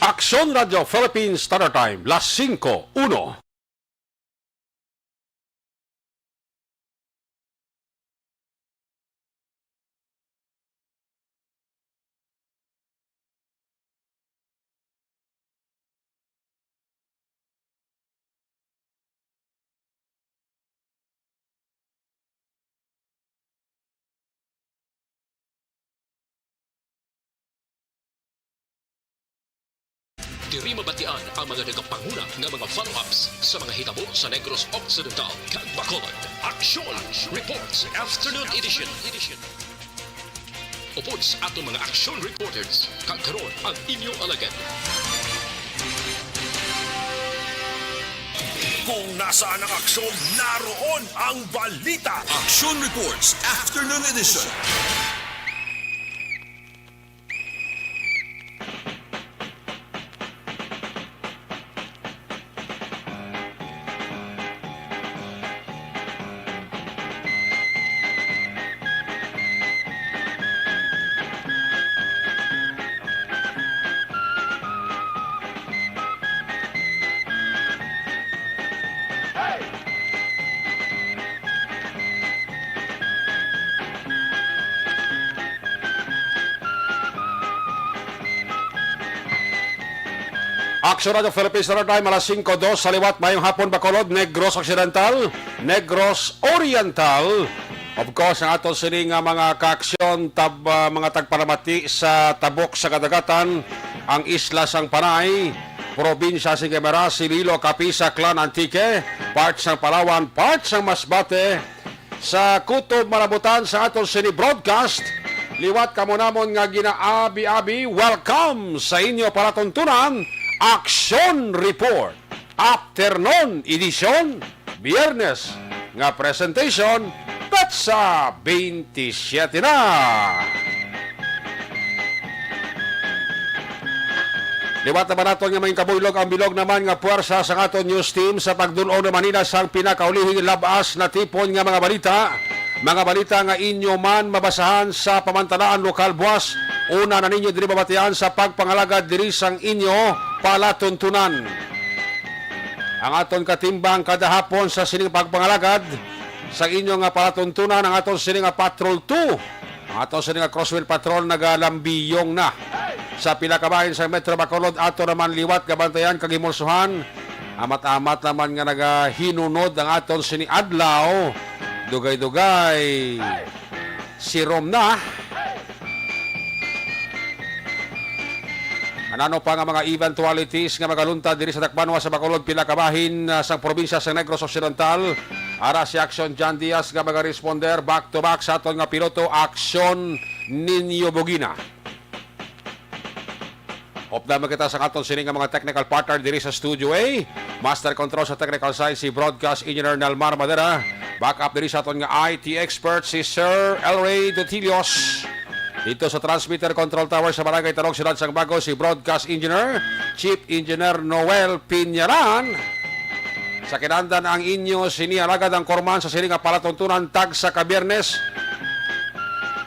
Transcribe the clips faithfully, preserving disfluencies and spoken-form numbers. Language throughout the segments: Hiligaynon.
Aksyon Radyo Philippines Standard Time, las singko uno. Diri mabatian ang mga nagapanguna nga mga follow-ups sa mga hitabo sa Negros Occidental kag Bacolod. Action Reports Afternoon Edition. Upod sa aton mga action reporters, kag karon ang inyo alagad. Kung nasaan ang aksyon, naroon ang balita. Action Reports Afternoon Edition. Aksyon Radyo Philippines Standard Time, alas singko dos sa liwat. Mayong hapon, Bacolod, Negros Occidental, Negros Oriental. Of course, ang aton sini nga mga kaaksyon, tab-, ah, mga tagpalamati sa tabok sa kadagatan, ang isla sang Panay, probinsya sing Guimaras, Iloilo, Capiz, Aklan, Antique, part sang Palawan, part sang Masbate, sa kutob malabutan sa aton sini broadcast, liwat kamo namon nga ginaabi-abi, welcome sa inyo palatuntunan, Action Report, Afternoon Edition, Biyernes nga presentation, petsa twenty-seven na. Liwat naman naton nga mangin kabuylog ang bilog naman nga puwersa sang aton news team sa pagdul-ong naman nila sang pinakaulihing lab-as natipon nga mga balita. Mga balita nga inyo man mabasahan sa pamantalaan lokal buwas. Una na ninyo diri mabatian sa pagpangalagad diri sang inyo palatuntunan. Ang aton katimbang kada hapon sa sining pagpangalagad sa inyo nga palatuntunan, ang aton sining nga Patrol two. Ang ato sini nga Crosswind Patrol nagalambiyong na sa pila ka bahin sa Metro Bacolod. Ato naman liwat gabantayan kag himulsohan. Amat-amat naman nga nagahinunod ang aton sini adlaw. Dugay-dugay, sirom na. Anano pa nga mga eventualities nga magaluntad diri sa dakbanwa sa Bacolod, pila ka bahin, ah, sang probinsya sa Negros Occidental? Ara si Action John Diaz nga magaresponder back to back sa aton nga piloto, Action Ninyo Bugina. Upda man kita sa aton sini nga mga technical partner diri sa Studio A. Master Control sa technical side si Broadcast Engineer Nelmar Madera. Backup diri sa aton nga I T expert si Sir Elray Dotilios. Dito sa Transmitter Control Tower sa Barangay Talog, Siyudad sang Bago, si Broadcast Engineer, Chief Engineer Noel Piñaran. Sa kinahanglan ang inyo sini alagad ang korman sa sini nga palatuntunan tagsa ka Biyernes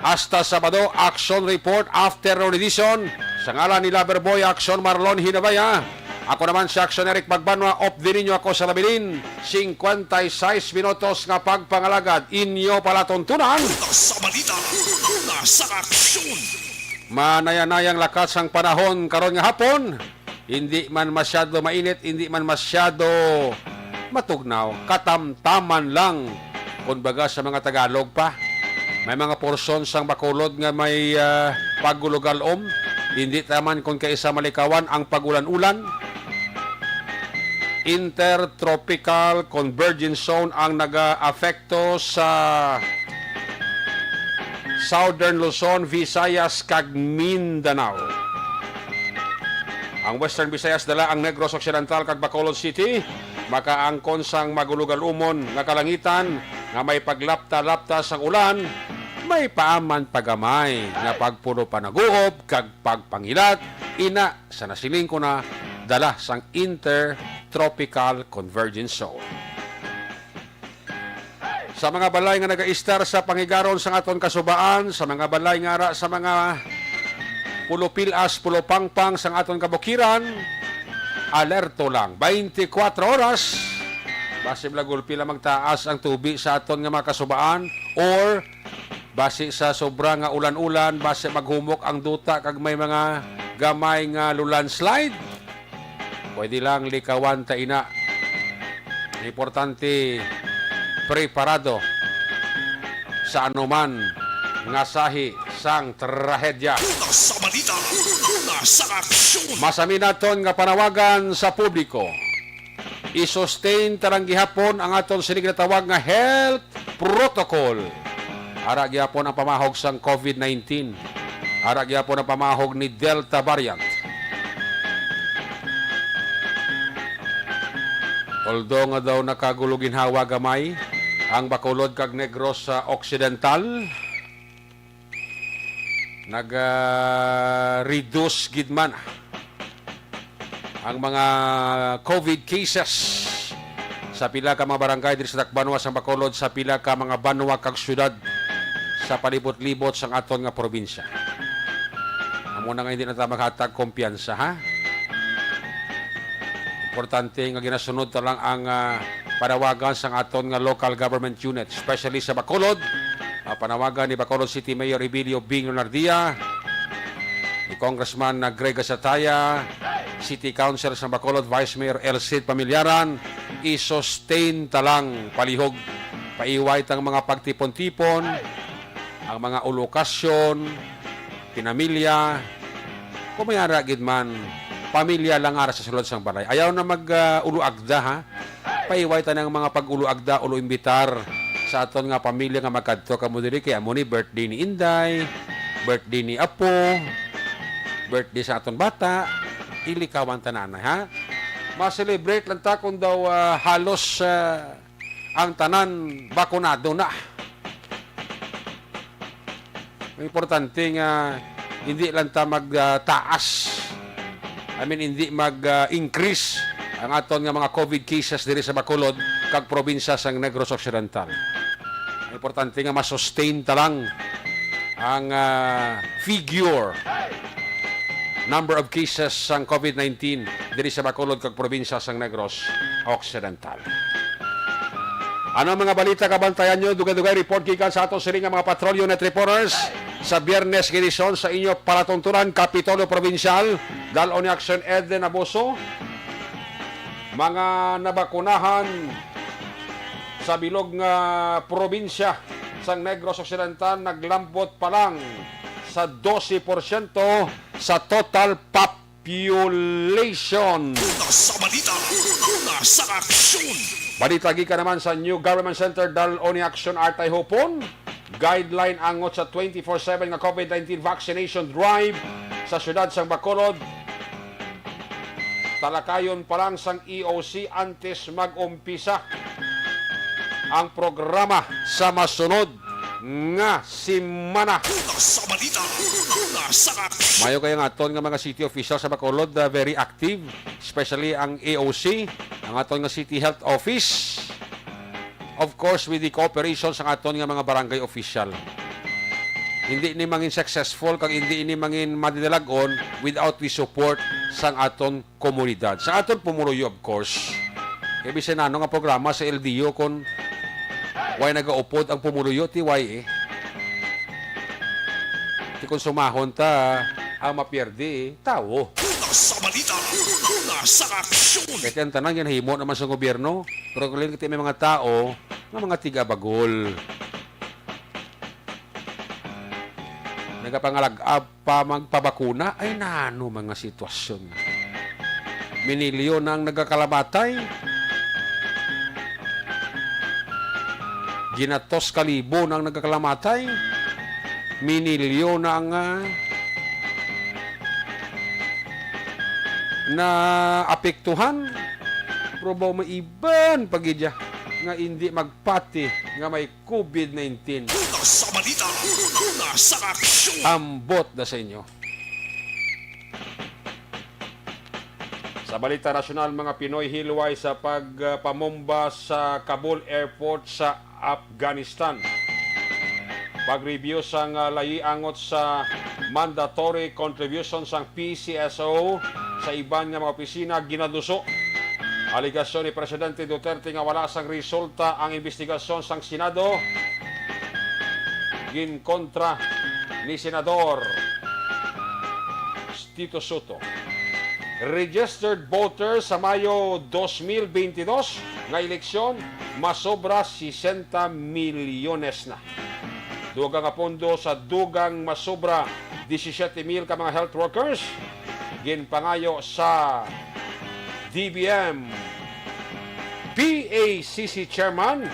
hasta Sabado, Action Report, Afternoon Edition. Sa ngalan ni Loverboy Action Marlon Hinabaya, ako naman si Action Eric Magbanwa, updi ninyo ako sa labilin, singkwenta y seis minutos nga pagpangalagad, inyo palatuntunan. Una sa balita, una sa aksyon. Manayanayang lakat sang panahon karon nga hapon. Hindi man masyado mainit, hindi man masyado matugnaw. Katamtaman lang, kumbaga sa mga Tagalog pa. May mga porsyon sang Bacolod nga may, ah, pagulugalom. Hindi taman kon kaisa malikawan ang pag-ulan-ulan. Intertropical Convergence Zone ang nagaapekto sa Southern Luzon, Visayas, kag Mindanao. Ang Western Visayas, dala ang Negros Occidental kag Bacolod City, makaangkon sang magulugalumon nga kalangitan nga may paglapta-lapta sang ulan, may paaman pagamay nga pagpuno panaguob kag pagpangilat, ina sa nasiling ko na dala sang Intertropical Convergence Zone. Sa mga balay nga nagaistar sa pangigaron sang aton kasubaan, sa mga balay nga ara sa mga pulo pilas, pulo pangpang sang aton kabukiran, alerto lang. Twenty-four oras, basi bala gulpi lang magtaas ang tubi sa aton nga mga kasubaan, or basi sa sobra nga ulan-ulan, basi maghumok ang duta kag may mga gamay nga lulandslide. Pwede lang likawan ta ina. Importante, preparado sa anuman nga sahi sang trahedya. Una sa balita, una sa aksyon. Masami naton nga panawagan sa publiko. I-sustain ta lang gihapon ang aton sini ginatawag nga health protocol. Ara gyapon ang pamahog sang COVID nineteen. Ara gyapon ang pamahog ni Delta variant. Although nga daw nakagulo ginhawa gamay ang Bacolod kag Negros Occidental, nag-reduce gid man ang mga COVID cases sa pila ka mga barangay diri sa Tacbanwa sang Bacolod, sa pila ka mga banwa kag syudad sa palibot-libot sang aton nga probinsya. Amo na nga hindi na ta maghatag kumpiyansa, ha? Importante nga ginasunod ta lang ang, ah, panawagan sang aton nga local government unit, especially sa Bacolod. Ah, panawagan ni Bacolod City Mayor Ebilio Bing Lunardia, ni Congressman na Greg Gasataya, City Council sa Bacolod, Vice Mayor El Cid Pamilyaran, i-sustain ta lang palihog. Paiway tang mga pagtipon-tipon, ang mga ulokasyon, pinamilya. Kung may ara gid man, pamilya lang ara sa sulod sang balay. Ayaw na mag, ah, ulo agda, ha? Paiway ta ng mga pag-ulo agda, ulo imbitar sa aton nga pamilya nga magkadto kamo diri, kay amo ni birthday ni Inday, birthday ni Apo, birthday sa aton bata. Ilikawan ta nanay, ha? Ma-celebrate lang ta kung daw, ah, halos, ah, ang tanan bakunado na. Ang importante nga hindi lang ta mag, ah, taas. I mean, hindi mag, ah, increase ang aton nga mga COVID cases diri sa Bacolod kag probinsya sang Negros Occidental. Ang importante nga ma-sustain ta lang ang, ah, figure, number of cases sang COVID nineteen diri sa Bacolod kag probinsya sang Negros Occidental. Ano ang mga balita kabantayan nyo? Dugay-dugay report gikan sa aton sini nga mga patrol unit reporters sa Biyernes nga edisyon sa inyo palatuntunan, Kapitolyo Probinsyal, Dal-o ni Aksyon Eden Abuso. Mga nabakunahan sa bilog nga probinsya sang Negros Occidental naglambot pa lang sa dose porsyento sa total pop population. Una sa balita, una sa aksyon. Balita gikan naman sa New Government Center, Dal-o ni Aksyon Artay Hopon. Guideline angot sa twenty-four seven nga COVID nineteen vaccination drive sa siyudad sang Bacolod. Talakayon pa lang sang E O C antes mag-umpisa ang programa sa masunod nga semana. Una sa balita, una sa aksyon. Mayo kay ang aton nga mga city officials sa Bacolod, ah, very active, especially ang E O C, ang aton nga City Health Office. Of course, with the cooperation sa aton nga mga barangay official. Hindi ni mangin successful kag hindi ni mangin madinalag-on without the support sang aton komunidad. Sa aton pumuluyo, of course. Kay bisan ano nga programa sa L D O, kung way nagaupod ang pumuluyo, ti way eh. Ti kung sumahon ta, ang mapierde eh, tawo. Una sa balita, una sa aksyon. Kay ti ang tanan yan himo naman sa gobyerno, pero kung ti may mga tao nga mga tigabagol. Nagapangalag-ab pa magpabakuna, ay nano mga sitwasyon. Minilyon na ang nagakalamatay. Ginatos ka libo na ang nagakalamatay. Minilyon na ang, ah, naapektuhan. Pero ba may iban pa gid ya nga hindi magpati nga may COVID nineteen. Una sa balita, una sa aksyon. Ambot na sa inyo. Sa balita nasyonal, mga Pinoy hilway sa pagpamomba sa Kabul Airport sa Afghanistan. Pag-review sang, ah, layi angot sa mandatory contribution sang P C S O sa iban nga mga opisina ginaduso. Alegasyon ni Presidente Duterte nga wala sang resulta ang investigasyon sang Senado ginkontra ni Senador Tito Soto. Registered voters sa Mayo dos mil bentidós nga eleksyon, masobra sesenta milyones na. Dugang nga pondo sa dugang masobra disisiete mil ka mga health workers, ginpangayo sa D B M P A C C chairman,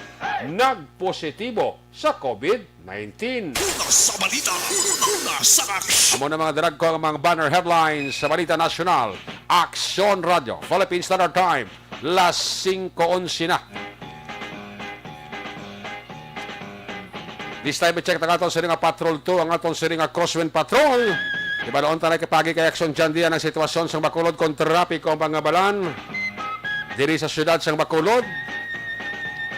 nagpositibo sa COVID nineteen. Una sa balita, una sa aksyon. Amo na mga drag ko ang mga banner headlines sa Balita Nasyonal. Aksyon Radyo, Philippine Standard Time, las singko onse na. This time, i-check ang aton sini nga Patrol two, ang aton sini nga Crosswind Patrol. Ibalon ta na kay pagi kay Aksyon Jan Dian ang sitwasyon sa Bacolod kon trapiko ang pangabalan diri sa siyudad sang Bacolod.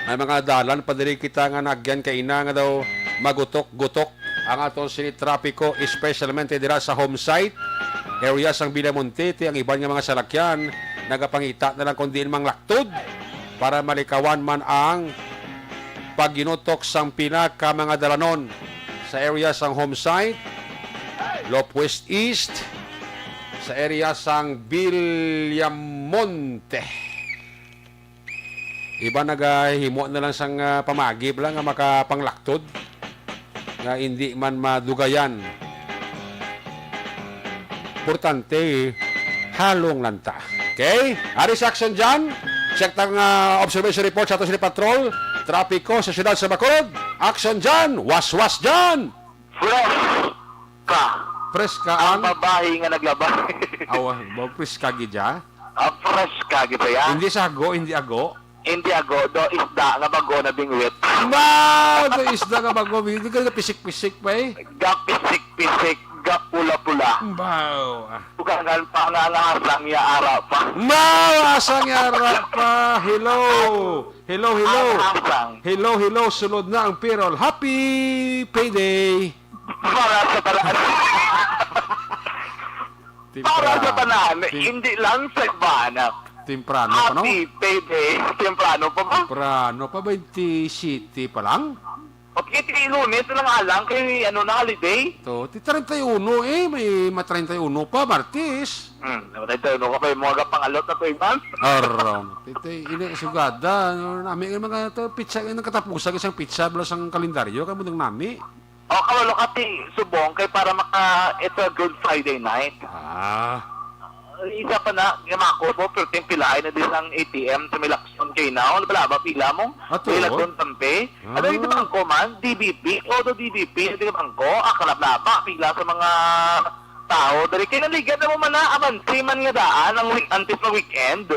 May mga dalan pa diri kita nga naagyan kaina nga daw magutok-gutok ang aton sini trapiko, especialmente dira sa home site, area sang Villamonte, ti ang iban nga mga salakyan nagapangita na lang kon diin manglaktod para malikawan man ang pagginutok sang pila ka mga dalanon sa area sang home site, Lopez East, sa area sang Villamonte. Iba nagahimo na lang sang, ah, pamagi lang nga makapanglaktod nga indi man madugayan. Importante, halong lang ta. Okay? Ari sa Aksyon Jan. Check ta nga observation report sa ato sa Patrol. Trapiko sa siyudad sa Bacolod. Aksyon Jan. Waswas Jan. Fresh ka. Fresh ka ang ang babae nga naglaba. Awa, ba fresh ka gid ya? Ah, fresh ka gid ya. Hindi sa hago, hindi ago. Hindi ago, do isda nga bago na bingwit. Ba, do isda nga bago, hindi ka pisik-pisik pa eh. Gapisik-pisik, gapula-pula. Baw, ah. Tugangan pa nga nga asang ya ara pa. Baw, asang ya ara pa. Hello. Hello, hello. Ang asang. Hello, hello. Sulod na ang payroll. Happy payday. Para sa tanan. Para sa tanan, hindi lang sa iban. Temprano pa, no? Happy payday. Temprano pa ba? Temprano pa, twenty-seven pa lang. Okay, ti Lunes na lang alang kay ano na holiday. To, ti treinta y uno eh, may ma treinta y uno pa, Martes. Hmm, treinta y uno ka pa yung mga pangalot na to, Iman. Araw. Titay, ini sugada, ano, nami nga mga to, pitsa, yung katapusan isang pitsa, bala sang kalendaryo, kamo nang nami. O, kabalo ka ti subong kay para maka, it's a Good Friday night. Ah. Isa pa na, nga mako po, perting pilaay na din ang A T M sa may Lacson kay now. Wala ba pila mo? Ato? May Lacson tampi. Ano yung Ah. bangko man? D B P? O, do D B P, hindi ka bangko. Ah, kalablaba, pila sa mga tao. Dari kay naligan na mo man na, abanti man nga daan, ang week, antes na weekend.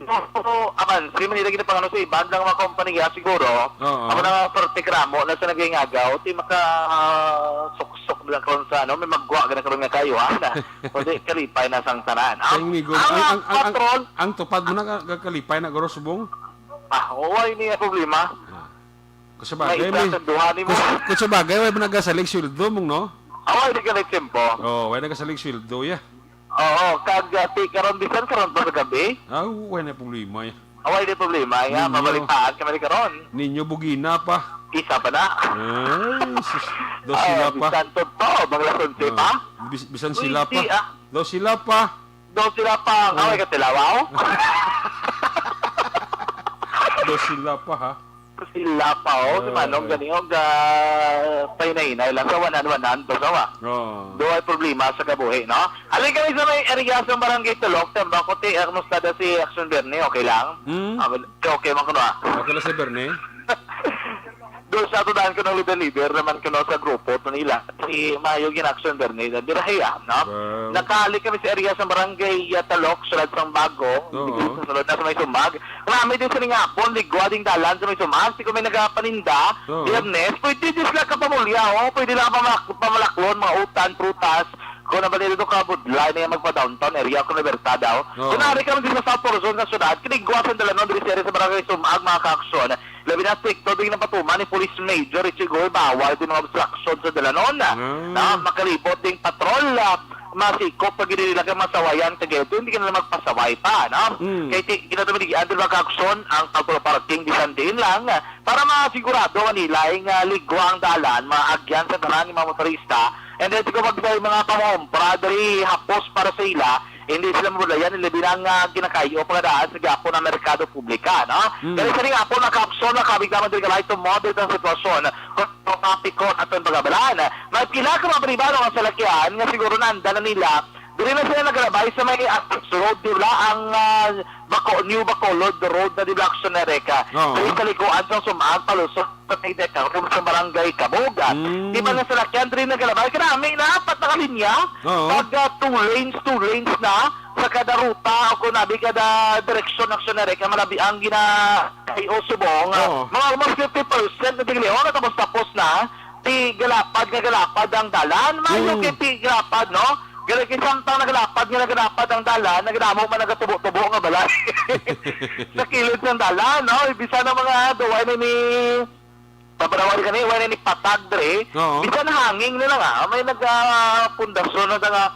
So, abanti man nila ginapangano sa iban lang mga kompanya, siguro. Oo. Ako na nga, perti kramo na sa nagingagaw, ti maka, ah, suksok lang karon sa, ano, may magwa ka na karon nga kayo, ha, na. Kundi kalipay na sang tanan. Ang, Ang migo, ang, ang, ang, ang, ang, Patrol. Ang tupad mo na ka-, ka-, kalipay na, guro, subong? Ah, oo, ay, niya problema. Ah. Kung sa bagay, May isa may, sa duha ni mo. kung sa, kung sa bagay, may nagasalig sweldo mong, no? Awa, di ka nagtiyempo. Oh, may nagasalig sweldo, ya. Oo, kag, ah, ti, karon bisan karon pa sa gabi. Ah, wala na problema, ya. Awa, di problema, ya. Ninyo. Mabalitaan ka man karon. Ninyo bugina pa. Isa pa na. Ay, sus. Dos Ah, sila pa. Bisan to, to, maglasunti Ah, pa. bis-, bisan Uy, sila di, pa. ah. Dos sila pa. Dos sila pa. Ah. Away ka tilawaw? Dos sila pa, ha? Sila pa, oh, si Ah. Manong gani, og, ah, pahinay-hinay lang sa wanan-wanan to, sawa. Oo. Do ay problema sa kabuhi, no? Alin kami sa may area sa Barangay Tulok, tamba ko ti, ang mustada si Action Bernie, okay lang? Hmm? Ah, well, okay man kuno, ah. Okay lang si Bernie? Doon sa tudahan ko ng leader-leader naman kuno sa grupo, to nila. Si Mayo gin-action Bernie, na dirahiya, no? Wow. Nakali kami sa area sa Barangay, ah, Tulok, sulod sang Bago, Oo. Sa sulod na sa may Sumag. Marami din sa ningapon, ligwa ding dalan sa may Sumag. Ti kon may nagapaninda, Oo. Biyernes, pwede din sila kapamulya, oh. Pwede lang pamalak-, pamalaklon, mga utan, prutas. Kung nabalita to ka, budlay na yung magpa-downtown area, kung naberta daw. Oo. Kung nari ka man din sa South Portion sa syudad, kinigwa sa dalanon, diri sa area sa Barangay Sumag, mga kaaksyon. Labi na strikto ding napatuman ni Police Major Richie Goy, bawal din mga obstruction sa dalanon. Ah. Na makalibot ding patrol, ah, masikop pag nila kay masawayan kag ito, hindi ka na magpasaway pa, no? Mm. Kay ti-, kinatubig ang mga aksyon ang pagpro-parking bisan diin lang, ah, para masigurado nga nila nga ligwa ang dalan, maagyan sa tanan nga mga motorista, and then siguro mag-, mga pangompra diri hapos para sa ila, hindi sila mabulayan, labi na nga ginakayo pagdaan sa gihapon ang merkado publika, no? Mm. Kaya sa gihapon, mga kaaksyon, nakabig naman diri ka light to moderate ang sitwasyon. Kung trapiko aton pagabalaan, may pila ka mga pribado nga salakyan nga siguro nanda na nila, diri na sila nagalabay sa may access road, di ba? Ang, ah, Baco-, New Bacolod Road na, di ba, Aksyon Erika? Oo. Diri sa likuan sa Sumaag, palusot sa may Deca Room sa Barangay Kaboga. Mm. Di ba nga salakyan diri nagalabay? Kanami na, apat na ka linya. Oo. Pag, ah, two lanes, two lanes na sa kada ruta o kung abi kada direksyon, Aksyon Erika, malabi ang gina-, ay, o subong, ah, Oo. mga almost fifty percent na dili, oh, natapos-tapos na. Ti galapad nga galapad ang dalan. Maayo Mm. kay ti galapad, no? Gali kay samtang nagalapad nga nagalapad ang dalan, nagadamo man nagatubo-tubo nga balay sa kilid sang dalan, no? Bisan ang mga duway na ni, pabarawal ka ni, way na ni patag dre. Oo. Bisan hanging na lang, ah, may nag, ah, pundasyon na nga,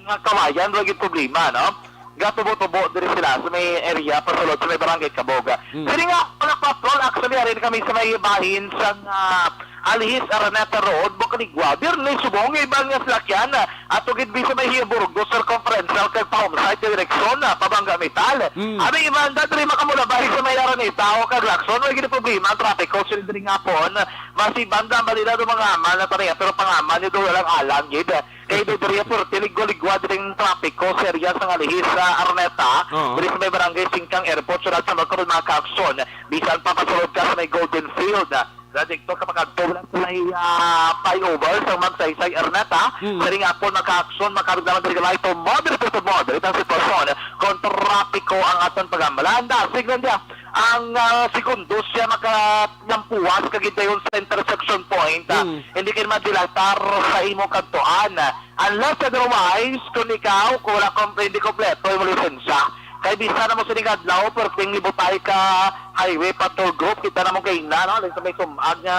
nga kawayan, wala gyud problema, no? Gatubo-tubo diri sila sa may area, pasulod sa may barangay Kaboga. Mm. Sini nga, mga patrol, actually, ari na kami sa may bahin sa, ah, Alihis Araneta Road, Bukaligwa. Birni subong nga iban nga salakyan, ah, ato gid bisa may Hiya Burgos Circumferential kag pa-homesite nga direksyon, ah, pabangga metal. Mm. Abi iban da diri makamulabay sa may Araneta o kag Lacson, wala gid problema ang trapiko sila diri nga hapon. Mas iban da ang balila do mga amal na taniya, pero pangamal niyo do walang alang gid. Kay do diri perti ligwa-ligwa diri ang trapiko sa area sa Alihis sa Araneta, Oo. diri sa may barangay Singkang Airport, sulod sa Magkaroon, mga kaaksyon. Bisan pa pasulod ka sa may Golden Field, ah, sa dikto ka makadto lang sa may, ah, flyover sa Magsaysay Araneta, Hmm. sa ring apon, mga kaaksyon, makabig naman diri light to moderate to moderate ang sitwasyon. Kung trapiko ang aton pag-amalan, dasig lang diya. Ang, ah, segundo siya makalampuas kag dayon sa intersection point, ah, Hmm. hindi kayo madilatar sa imo kadtuan. Unless otherwise, kung ikaw, kung wala kang, hindi kompleto yung lisensya. Kay bisan na mo sining adlaw, perting libutay ka highway patrol group, kita na mo kay na, no? Sa may sumag nga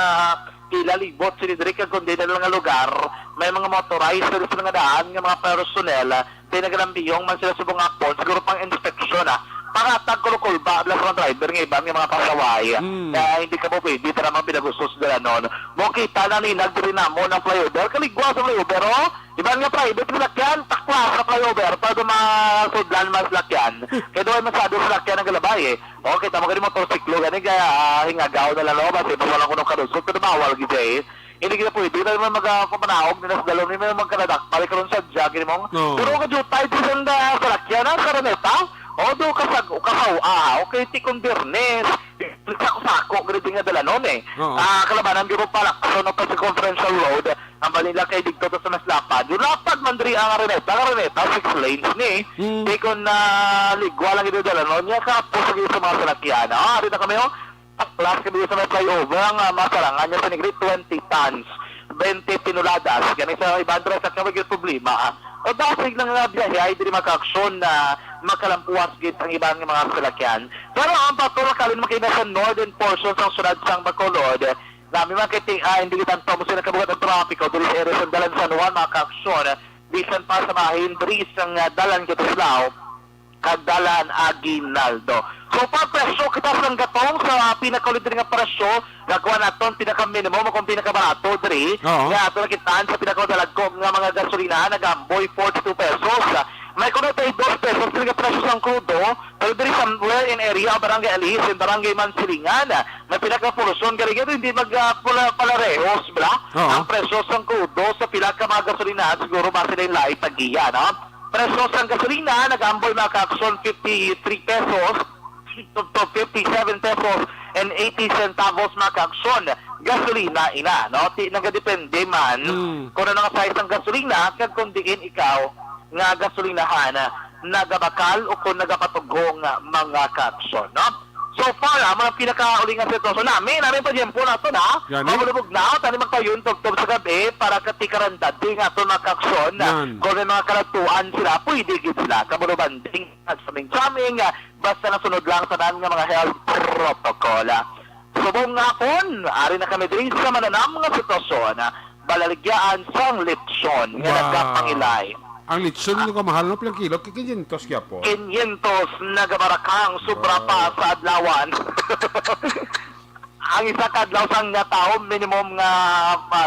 pila libot, sini diri kag kundi na lang nga lugar, may mga motorized na sila nga daan nga mga personnel, pinagalampiyong man sila subong hapon, siguro pang inspeksyon, ah. Pangatag kulukulba, bala sa mga driver nga iban nga mga pasaway. Mm. Kaya hindi ka mo pwede, tara mga pinag-ustos dala nun. Mo kita na ni nagdiri namo ng flyover, kaligwa sa flyover, oh. Iban nga private salakyan, takla sa flyover, para do masudlan man salakyan. Kaya doon masyado salakyan ang galabay, eh. O, kita mo gani motorsiklo, gani kaya, ah, hingagaw na lang, no? Kasi pa walang kunong kadusot, pero bawal gid, eh. Hindi kita pwede, tayo man mag-, ah, pamanaog nila sa dalom, may magkaladak, pare karon sa jagin mo. No. Pero ang jutay, di sanda salakyan, ah, sa Araneta. O, do kasag-, kasaw, ah, okay, ti kung Biyernes. Sako-sako, gani nga dalanon, eh. Oo. Ah, kalabanan, di mo palak, so, no, pa sa conferential load. Ang balila kay digto to sa mas lapad. Yung lapad man diri ang Araneta, ang Araneta, six lanes ni. Mm. Di ko na ligwa lang ito dala, no? Niya ka po sa sa mga salakyan. Ah, ari na kami, oh. Taklas kami sa may flyover, ang, ah, masarangan niya sa negri, twenty tons. Twenty toneladas. Gani sa iba, ang sa kami yung problema, ah. O dasig lang nga biyahe, ay diri makaaksyon na makalampuas gid ang iba nga mga salakyan. Pero ang patrol kalin makina sa northern portion sa syudad sang Bacolod, Nami man kay ti-, ah, hindi kita ang mo sila kabugat ang trapiko diri sa area sa Dalan San Juan, mga kaaksyon. Bisan pa sa bahin diri sa, ah, Dalan Katislao, kag Dalan Aguinaldo. So, pa presyo kita sang gatong sa pinakaulid diri nga presyo, nakuha naton pinaka-minimum o kung pinakabarato diri. Oo. Nga ato nakitaan sa pinakadalagko nga mga gasolina, nag-amboy forty-two pesos. May kuno tayo dos pesos diri nga presyo sang krudo, pero diri somewhere in area, Barangay Alihis and Barangay Mansilingan, may pinakapolusyon, gani gani, hindi mag, ah, pula-, palarehos, bala? Oo. Ang presyo sang crudo sa pila ka mga gasolina, siguro ba sila yung lahat tagiya, no? Presyo sang gasolina, nag-amboy mga kaaksyon, fifty-three pesos to, to fifty-seven pesos and eighty centavos mga kaaksyon. Gasolina ina, no? Ti, nagadepende man Mm. kung ano nga size ng gasolina, kag kung diin ikaw nga gasolinahan, nagabakal o kung nagapatugong mga kaaksyon, no? So far, ah, mga pinakauli nga sitwasyon namin, namin pa dyan po na ito na. Gani? Mabulubog na, tani magpayon, tugtog sa gabi, para katikaran dati nga ito mga kaaksyon. Yan. Kung may mga kalagtuan sila, pwede gid sila. Kabulubanding, nagsaming-saming, ah, basta nasunod lang tanan nga mga health protocol. Ah. Subong nga hapon, ari na kami diri sa mananam nga sitwasyon. Balaligyaan sang lechon nga Wow. nagkapangilay. Ang lechon Ah. nga kamahal, no? Pilang kilo? Kinyentos gyapon. Kinyentos, nagabarakang, sobra pa Wow. sa adlawan. Ang isa ka adlaw sang nga tawo, minimum nga,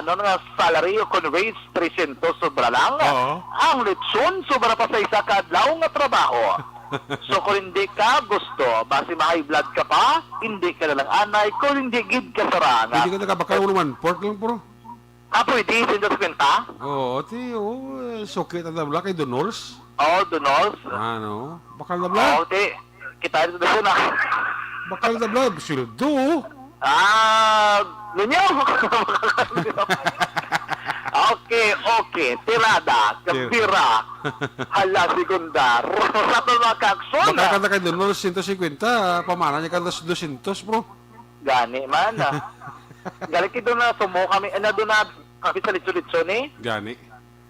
ano, nga salary o kun wage, tresyentos sobra lang. Oo. Ang lechon, sobra pa sa isa ka adlaw nga trabaho. So, kung hindi ka gusto, basi ma-high blood ka pa, hindi ka na lang anay, kung hindi gid ka sarang. Hindi ka nakabakal, one fourth lang, bro. Ah, pwede, sento singkwenta? Oo, ti, oo, eh, sukli ta tabla kay Donors. Oo, Donors. Ano? Bakal na bla? Oo, ti, kita rin sa na. Bakal na bla, sweldo. Ah, ninyo. Okay, okay. Tirada, Tir- kabira. Hala, segunda. Sa aton mga kaagsoon, Bakal ah. ka na kay Donors, sento singkwenta, pamana niya ka dos-, dosyentos, bro. Gani man, ah. Galing kay doon na sumo kami, eh, na doon na kami sa litso-litso ni. Gani.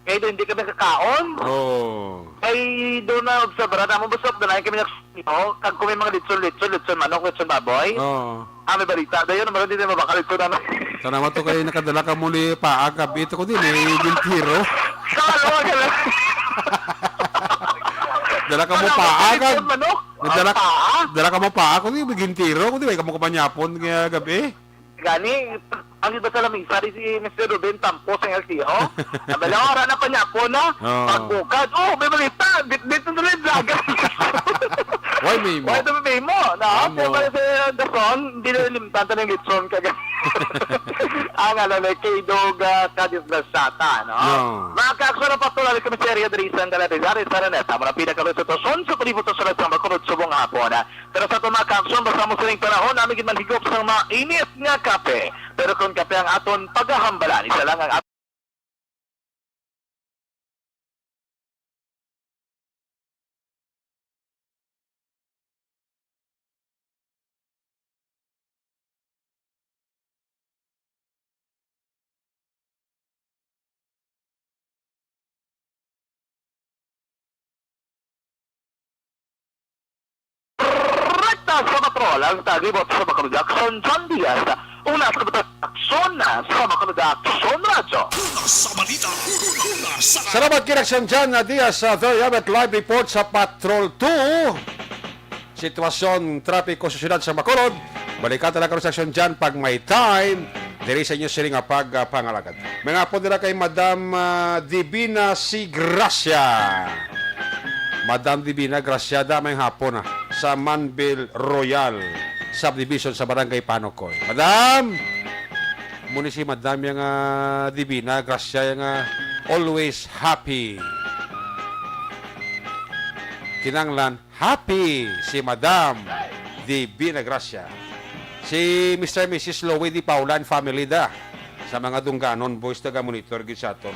Kay doon hindi kami kakaon. Oh. Kay doon na obserbahan mo, basta doon na kami nag-, no? Kag kung may mga litson-litson, litson manok, litson baboy. Oh. Ah, may balita. Dayon, naman hindi na mabakal ito na. Tanawa to kay nakadala ka mo ni Paa gabi ito ko din, eh, gintiro. Sa ano ka lang? Dala ka mo Tanawa Paa to, kag litson manok? Nadala, Ah, Paa? dala ka mo Paa ko di, gintiro ko di, may kamo kapanyapon nga gabi. Gani, ang iba sa lamisa, di si Mister Ruben Tampo sa L T O. Ang bala, ora na pa niya po na. Oo. Pagbukad, oh, may balita. Bit-bit na tuloy, vlogger. Why may mo? Why do we mo? No? Amo. Kaya pala sa Dazon, hindi na limtan ng litson ka. Ang ano na, kay Dog, ah, Kadisgrasata, no? No. Mga kaagsoon, patuloy kami sa area diri sa Galadrigares, sa Araneta. Muna pinakaluto sa Son, sa palibot sa sulat sa Bacolod, subong hapon. Pero sa aton mga kaaksyon, basta mo sining panahon, nami gid man higop sang mainit nga kape. Pero kung kape ang aton pagahambalan, isa lang ang aton Rekta sa patrol ang tagibot sa Bacolod Aksyon, John Diaz. Una sa Bacolod Aksyon, sa Bacolod Aksyon Radyo. Una sa balita, una sa Salamat kay Aksyon John Diaz sa Thirty Live Report sa Patrol two. Sitwasyon trapiko sa siyudad sa Bacolod. Balikan ta lang karon sa Aksyon John pag may time. Diri sa inyo sini nga pagpangalagad. Mga po nila kay Madam, ah, Divina C. Gracia. Madam Divina Gracia, da may hapon na sa Manville Royal Subdivision sa Barangay Panokoy. Madam! Muni si Madam yang, ah, Divina Gracia yang, ah, always happy. Kinanglan, happy si Madam Divina Gracia. Si Mister and Missus Louie Di Paula and family da. Sa mga Dunganon boys, taga-monitor gid sa aton.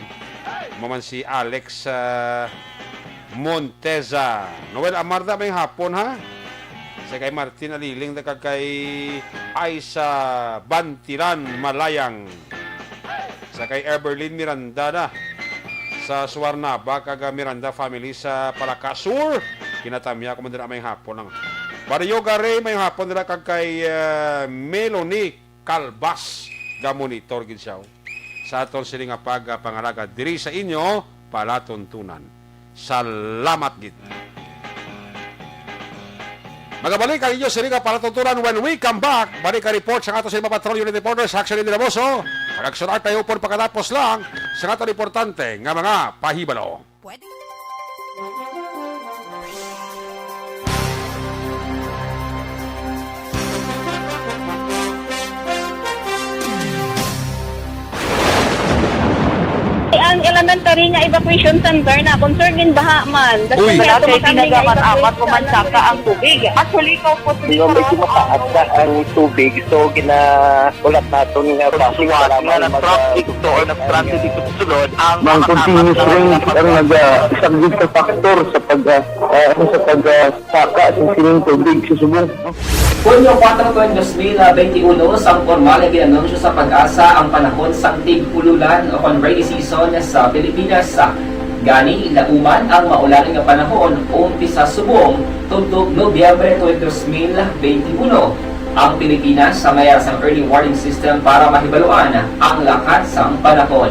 Maman si Alex, ah, Monteza. Noel Amarda, may hapon, ha? Sa kay Martin Aliling, da kag kay Aisa Bantilan Malayang. Sa kay Everlyn Miranda na sa Suarnaba, kag, ah, Miranda family sa Palacasur. Kinatamya ko man dira may hapon lang. Barrio Garay, may hapon nila kag kay, ah, Melanie Calvas, ga-monitor gid siya, oh, sa aton sini nga pagpangalagad diri sa inyo palatuntunan. Salamat gid. Magabalik ang inyo sini nga palatuntunan when we come back. Balik ang report sa ato sa mga Patrol Unit Reporters, Action Dinamoso. Ang aksyon ay tayo po pagkatapos lang sa aton importante nga mga pahibalo. Pwede. Ang elementary nga evacuation center na concern gid baha man. Uy. Wala kay tinaga man amat o mansaka ang tubig. Actually, ikaw po, Di ba, medyo mataas na ang tubig, so gina- Ulat naton nga Ang basi suwat para nga man nag-traffic mag-, to or nag-transit dito sa sulod, ang Ang makakamit continuous lang rain ang ang nag-, ah, isa gid ka factor sa pag, ah, ah, ano, sa pag, ah, saka sa sining tubig sa subong. Hunyo kuwatro, dos mil benti uno, sang pormal nga gin-anunsyo sa PAGASA ang panahon sang tig-ululan o kon rainy season sa Pilipinas. Gani, lauman ang maulan nga panahon umpisa subong tubtob Nobyembre twenty, dos mil benti uno. Ang Pilipinas sa mayara sang early warning system para mahibaluan ang lakat sang panahon.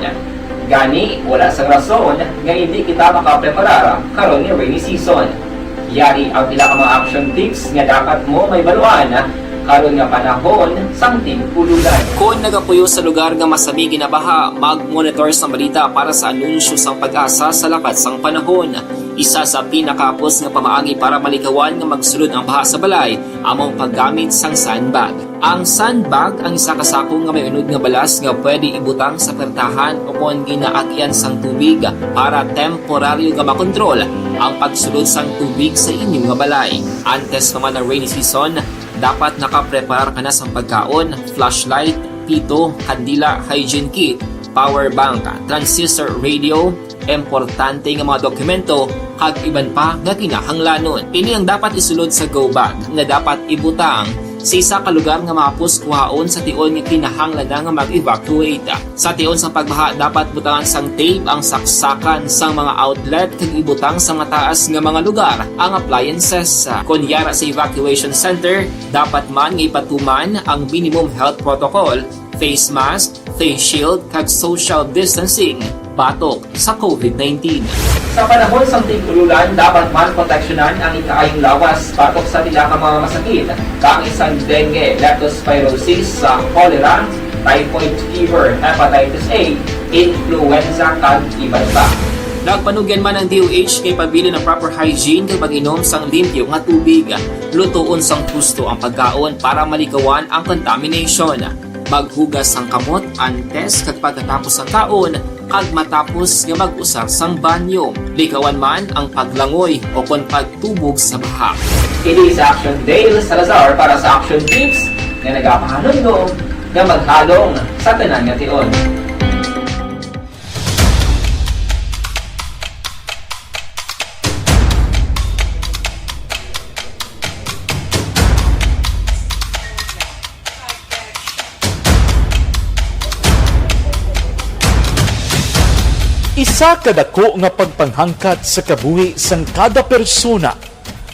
Gani, wala sang rason nga hindi kita makapreparar karon nga rainy season. Yari ang pila ka mga action tips nga dapat mo mahibaluan karon nga panahon sang tig-ululan. Kon nagapuyo sa lugar nga masami ginabaha, mag-monitor sang balita para sa anunsyo sang PAGASA sa lakat sang panahon. Isa sa pinakahapos nga pamaagi para malikawan nga magsulod ang baha sa balay amo ang paggamit sang sandbag. Ang sandbag ang isa ka sako nga may unod nga balas nga pwede ibutang sa pertahan o kon ginaagian sang tubig para temporaryo nga makontrol ang pagsulod sang tubig sa inyo nga balay. Antes pa man ang rainy season, dapat nakapreparar ka na sang pagkaon, flashlight, pito, kandila, hygiene kit, power bank, transistor radio, importante nga mga dokumento, kag iban pa nga kinahanglanon. Ini ang dapat isulod sa go bag nga dapat ibutang sa isa ka lugar nga mahapos kuhaon sa tion nga kinahanglan na nga mag-evacuate. Sa tion sang pagbaha, dapat butangan sang tape ang saksakan sang mga outlet kag ibutang sa mataas nga mga lugar ang appliances. Kon yara sa evacuation center, dapat man nga ipatuman ang minimum health protocol, face mask, face shield, kag social distancing batok sa COVID nineteen. Sa panahon sang tig-ululan, dapat man proteksyonan ang ikaayong lawas batok sa pila ka mga masakit, kaangay sang dengue, leptospirosis, sa cholera, typhoid fever, hepatitis A, influenza, kag iban pa. Nagpanugyan man ang D O H kay pabilin ang proper hygiene kag pag-inom sang limpyo nga tubig. Lutoon sang husto ang pagkaon para malikawan ang contamination. Maghugas sang kamot antes kag pagkatapos sang kaon, kag matapos nga mag-usar sang banyo. Likawan man ang paglangoy o kon pagtubog sa baha. Ini si Action Dale Salazar para sa Action Tips nga nagapahanumdom nga maghalong sa tanan nga tion. Isa ka dako nga pagpanghangkat sa kabuhi sang kada persona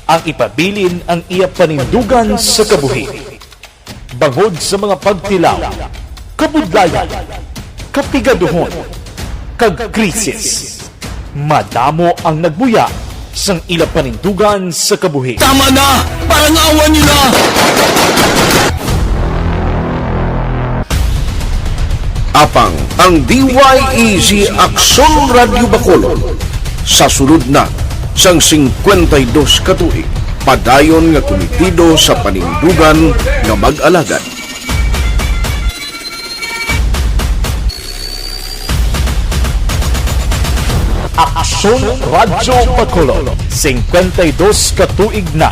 ang ipabilin ang iya panindugan sa kabuhi. Bangod sa mga pagtilaw, kabudlayan, kapigaduhon, kag krisis, madamo ang nagbuya sang ila panindugan sa kabuhi. Tama na! Parang awa niyo na! Apang ang D Y E G Aksyon Radyo Bacolod sa sulod na sang singkwenta y dos ka tuig, padayon nga kumitido sa panindugan nga mag-alagad. Aksyon Radyo Bacolod, singkwenta y dos ka tuig na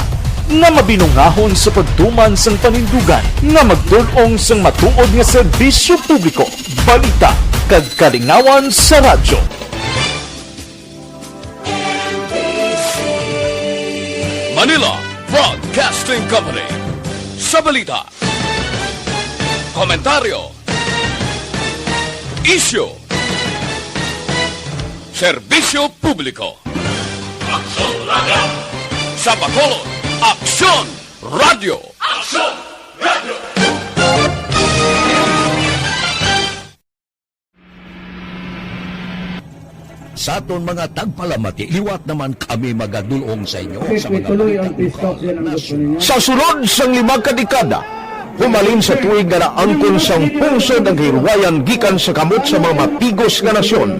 nga mabinungahon sa pagtuman sang panindugan nga magdul-ong sang matuod nga serbisyo publiko, balita, kag kalingawan sa radyo. Manila Broadcasting Company. Sa balita, komentaryo, isyu, serbisyo publiko. Aksyon Radyo. Sa Bacolod, Aksyon Radyo. Aksyon Radyo. Sa aton mga tagpalamati, liwat naman kami magadul-ong sa inyo sa mga balita. Sa sulod sang lima ka dekada, humalin sa tuig nga naangkon sang pungsod ang kahilwayan gikan sa kamot sa mga matigos nga nasyon,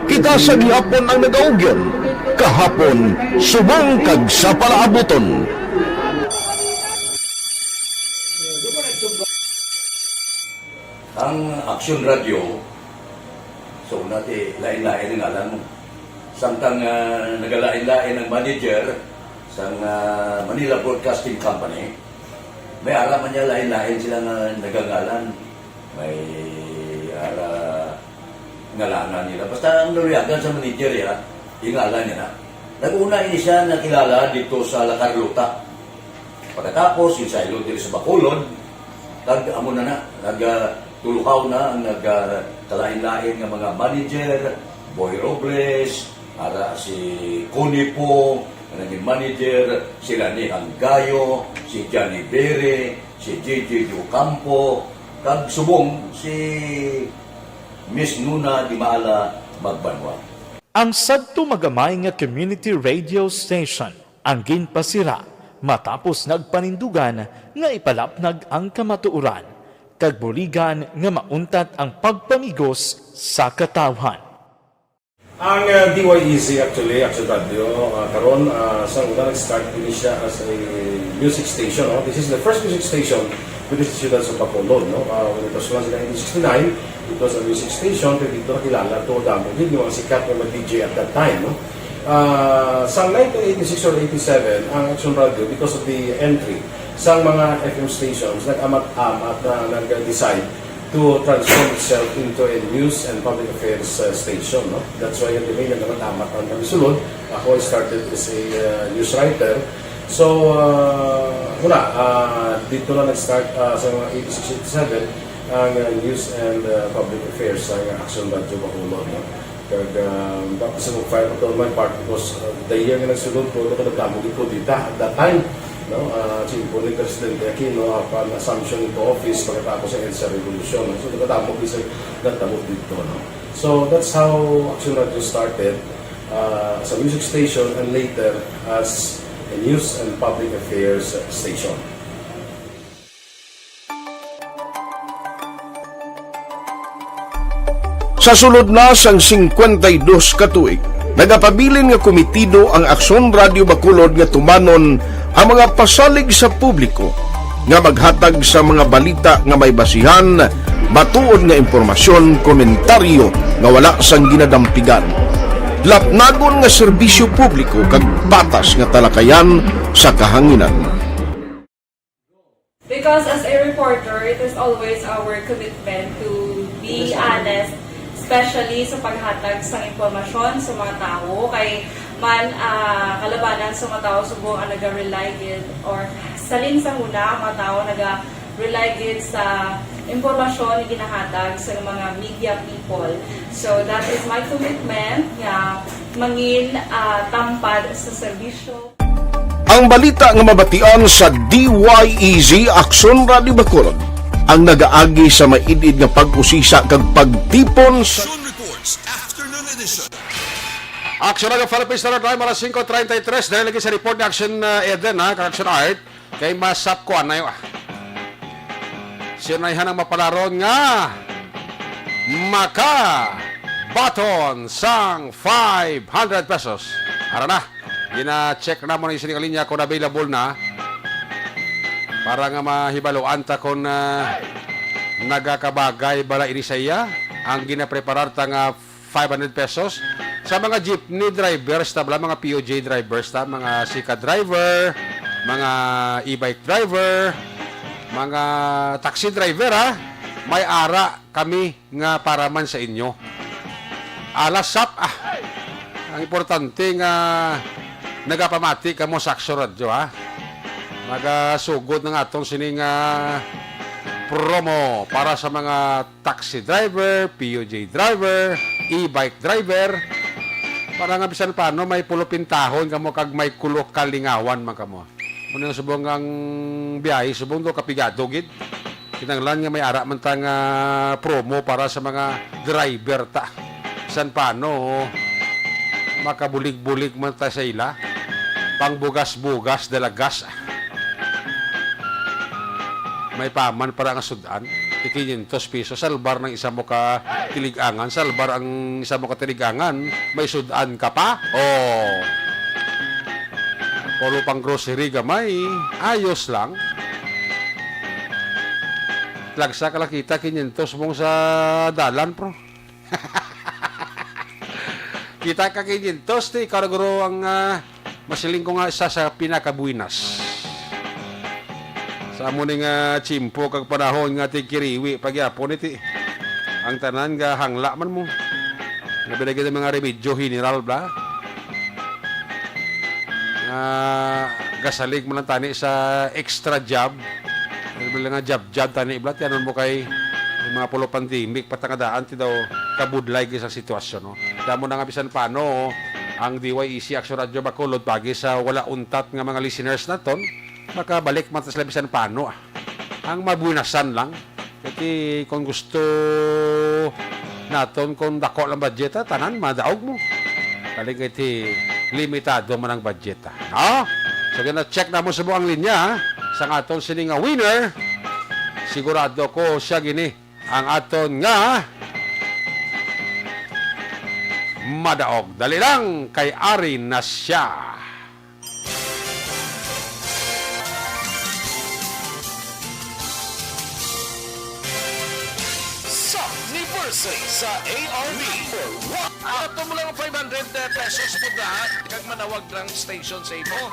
kita sa gihapon ang nagaugyon. Kahapon, subong kag sa palaabuton. Ang Aksyon Radyo, so, nati, lain-lain ang ngalan mo. Samtang, ah, nagalain-lain ang manager sang, ah, Manila Broadcasting Company, may ara man niya lain-lain sila nga nagangalan. May ara ngalanan nila. Basta ang naluyagan sa manager, ya, yung ngalan niya na. Nag-una ini siya nakilala dito sa La Carlota. Pagkatapos, yung sa Ilog diri sa Bacolod, kag amo na na, nag, ah, tuluhaw na ang nag, ah, kalain-lain nga mga manager, Boy Robles, ara si Connie Po, nga naging manager, sila ni Hanggayo, si Johnny Bere, Si J J Ocampo, kag subong si Miss Nuna Dimala Magbanwa. Ang sadto magamay nga community radio station ang ginpasira matapos nagpanindugan nga ipalapnag ang kamatuoran, kag buligan nga mauntat ang pagpamigos sa katawhan. Ang, uh, D Y E Z actually, Action Radio, uh, karon, uh, sa una nag-start din siya as a music station, no? This is the first music station with the Ciudad sa Bacolod, no? Uh, when it was launched in nineteen sixty-nine, it was a music station, pero dito nakilala to, damo din yung mga sikat na mga D J at that time, no? Uh, sa nineteen eighty-six or eighty-seven, ang Action Radio, because of the entry sa mga F M stations, nag-amat-amat na nag-decide to transform itself into a news and public affairs, uh, station, no? That's why yung nagkatamat ang kami sulod. Ako, I started as a, uh, news writer. So, uh, wala, uh, dito na nag-start, uh, sa mga eighty-six, eighty-seven, ang, uh, news and, uh, public affairs sa Action Radio Bacolod, no? Kag, ah, baka sa mag-fire pa to on my part because, ah, the year nga nagsulod ko, nagkadamo gid ko dita at that time, no? Ah, simple ni Presidente Aquino, upon assumption into office pagkatapos sa EDSA Revolution, no? So, nagkadamo gid sa nagtabo dito, no? So, that's how Action Radio started, ah, as a music station and later as a news and public affairs station. Sa sulod na sang singkwenta y dos ka tuig, nagapabilin nga komitido ang Aksyon Radio Bacolod nga tumanon ang mga pasalig sa publiko nga maghatag sa mga balita nga may basihan, matuod nga impormasyon, komentaryo nga wala sang ginadampigan, lapnagon nga serbisyo publiko kag patas nga talakayan sa kahanginan. Because as a reporter, it is always our commitment to be honest, especially sa paghatag sa impormasyon sa mga tawo. Kay man, ah, kalabanan sa mga tawo subong ang naga-rely gid, or salin sa huna ang mga tawo naga-rely gid sa impormasyon nga ginahatag sa mga media people. So that is my commitment nga mangin, ah, tampad sa serbisyo. Ang balita nga mabatian sa D Y E Z Aksyon Radio Bacolod ang nagaagi sa maid-id nga pag-usisa kag pagtipon sa Action Reports, Afternoon Edition. Action Radio Philippines Standard Time, alas singko treinta y tres. Dahil lagi sa report ni Action, uh, Eden, ha, kag Action Art, kay masap ko anay, ah. Sino na ang mapalaron nga maka baton sang five hundred pesos? Ara na. Gina-check namon ang sining linya kung available na, para nga mahibaluan ta kung, ah, nagakabagay bala ini sa iya ang ginapreparar ta nga five hundred pesos. Sa mga jeepney drivers ta bala, mga P U J drivers ta, mga Sica driver, mga e-bike driver, mga taxi driver, ha, may ara kami nga para man sa inyo. Alasap, ah. Ang importante nga nagapamati kamo sa Aksyon Radyo, ha. Magasugod na nga atong sining, ah, promo para sa mga taxi driver, P U J driver, e-bike driver, para nga bisan paano may pulupintahon kamo kag may kulo kalingawan man kamo. Muna subong ang biyahe, subong do kapigado gid. Kinahanglan nga may ara man ta nga promo para sa mga driver ta. San paano, makabulig-bulig man ta sa ila. Pangbugas-bugas, dalagas. May paman para nga sud-an. Ti quinientos pesos, salbar ng isa mo ka tilig-angan, salbar ang isa mo ka tilig-angan, may sud-an ka pa? Oh. Puro pang grocery gamay, ayos lang. Lagsa ka lang kita, quinientos mong sa dalan, pro. Kita ka quinientos, ti, ikaw na guro ang, ah, masiling ko nga isa sa pinakabuinas. Sa amo ni nga tiyempo kag panahon nga tigkiriwi pagyapon iti. Ang tanan nga hangla man mo. Labi na gid ang mga remedyo general, bla. Nga gasalig man lang tani sa extra job. Labi lang nga job-job tani, bla. Tiyanon mo kay may mga pulo pandemic, patangadaan ti daw kabudlay gid sa sitwasyon, no? Damo na nga bisan paano, ang D Y E C Action Radio Bacolod, pagi sa wala untat nga mga listeners naton, makabalik man ta sila bisan paano, ah. Ang mabunasan lang. Kay kung gusto naton kung dako lang budget, ah, tanan, madaog mo. Kaling kay ti limitado man ang budget, ah. No? So, gina-check na mo subong ang linya, ah, sang aton sini nga winner. Sigurado ko siya gini ang aton nga madaog. Dali lang, kay ari na siya. Sa anniversary sa A R B. Ato mo lang five hundred pesos po na, kag manawag ng station sa imo.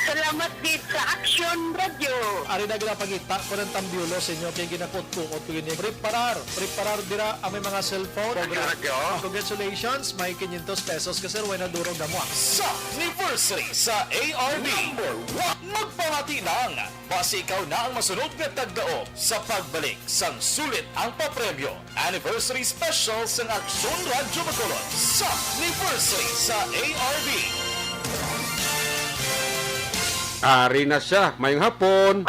Salamat gid sa Action Radio. Ari na ginapangita ko ng tambiolo sa inyo kay ginakot-kuot ko yun. Preparar, preparar dira ang may mga cellphone. Radyo. Congratulations, may quinientos pesos ka, sir. Way na durog na mo, ah. Sa anniversary sa A R B. Number one. Magpamati lang. Basi ikaw na ang masunod nga tagdaog sa pagbalik sang sulit ang papremyo. Anniversary special sang Aksyon Radyo Bacolod sa anniversary sa A R B. Ari na siya. Mayong hapon.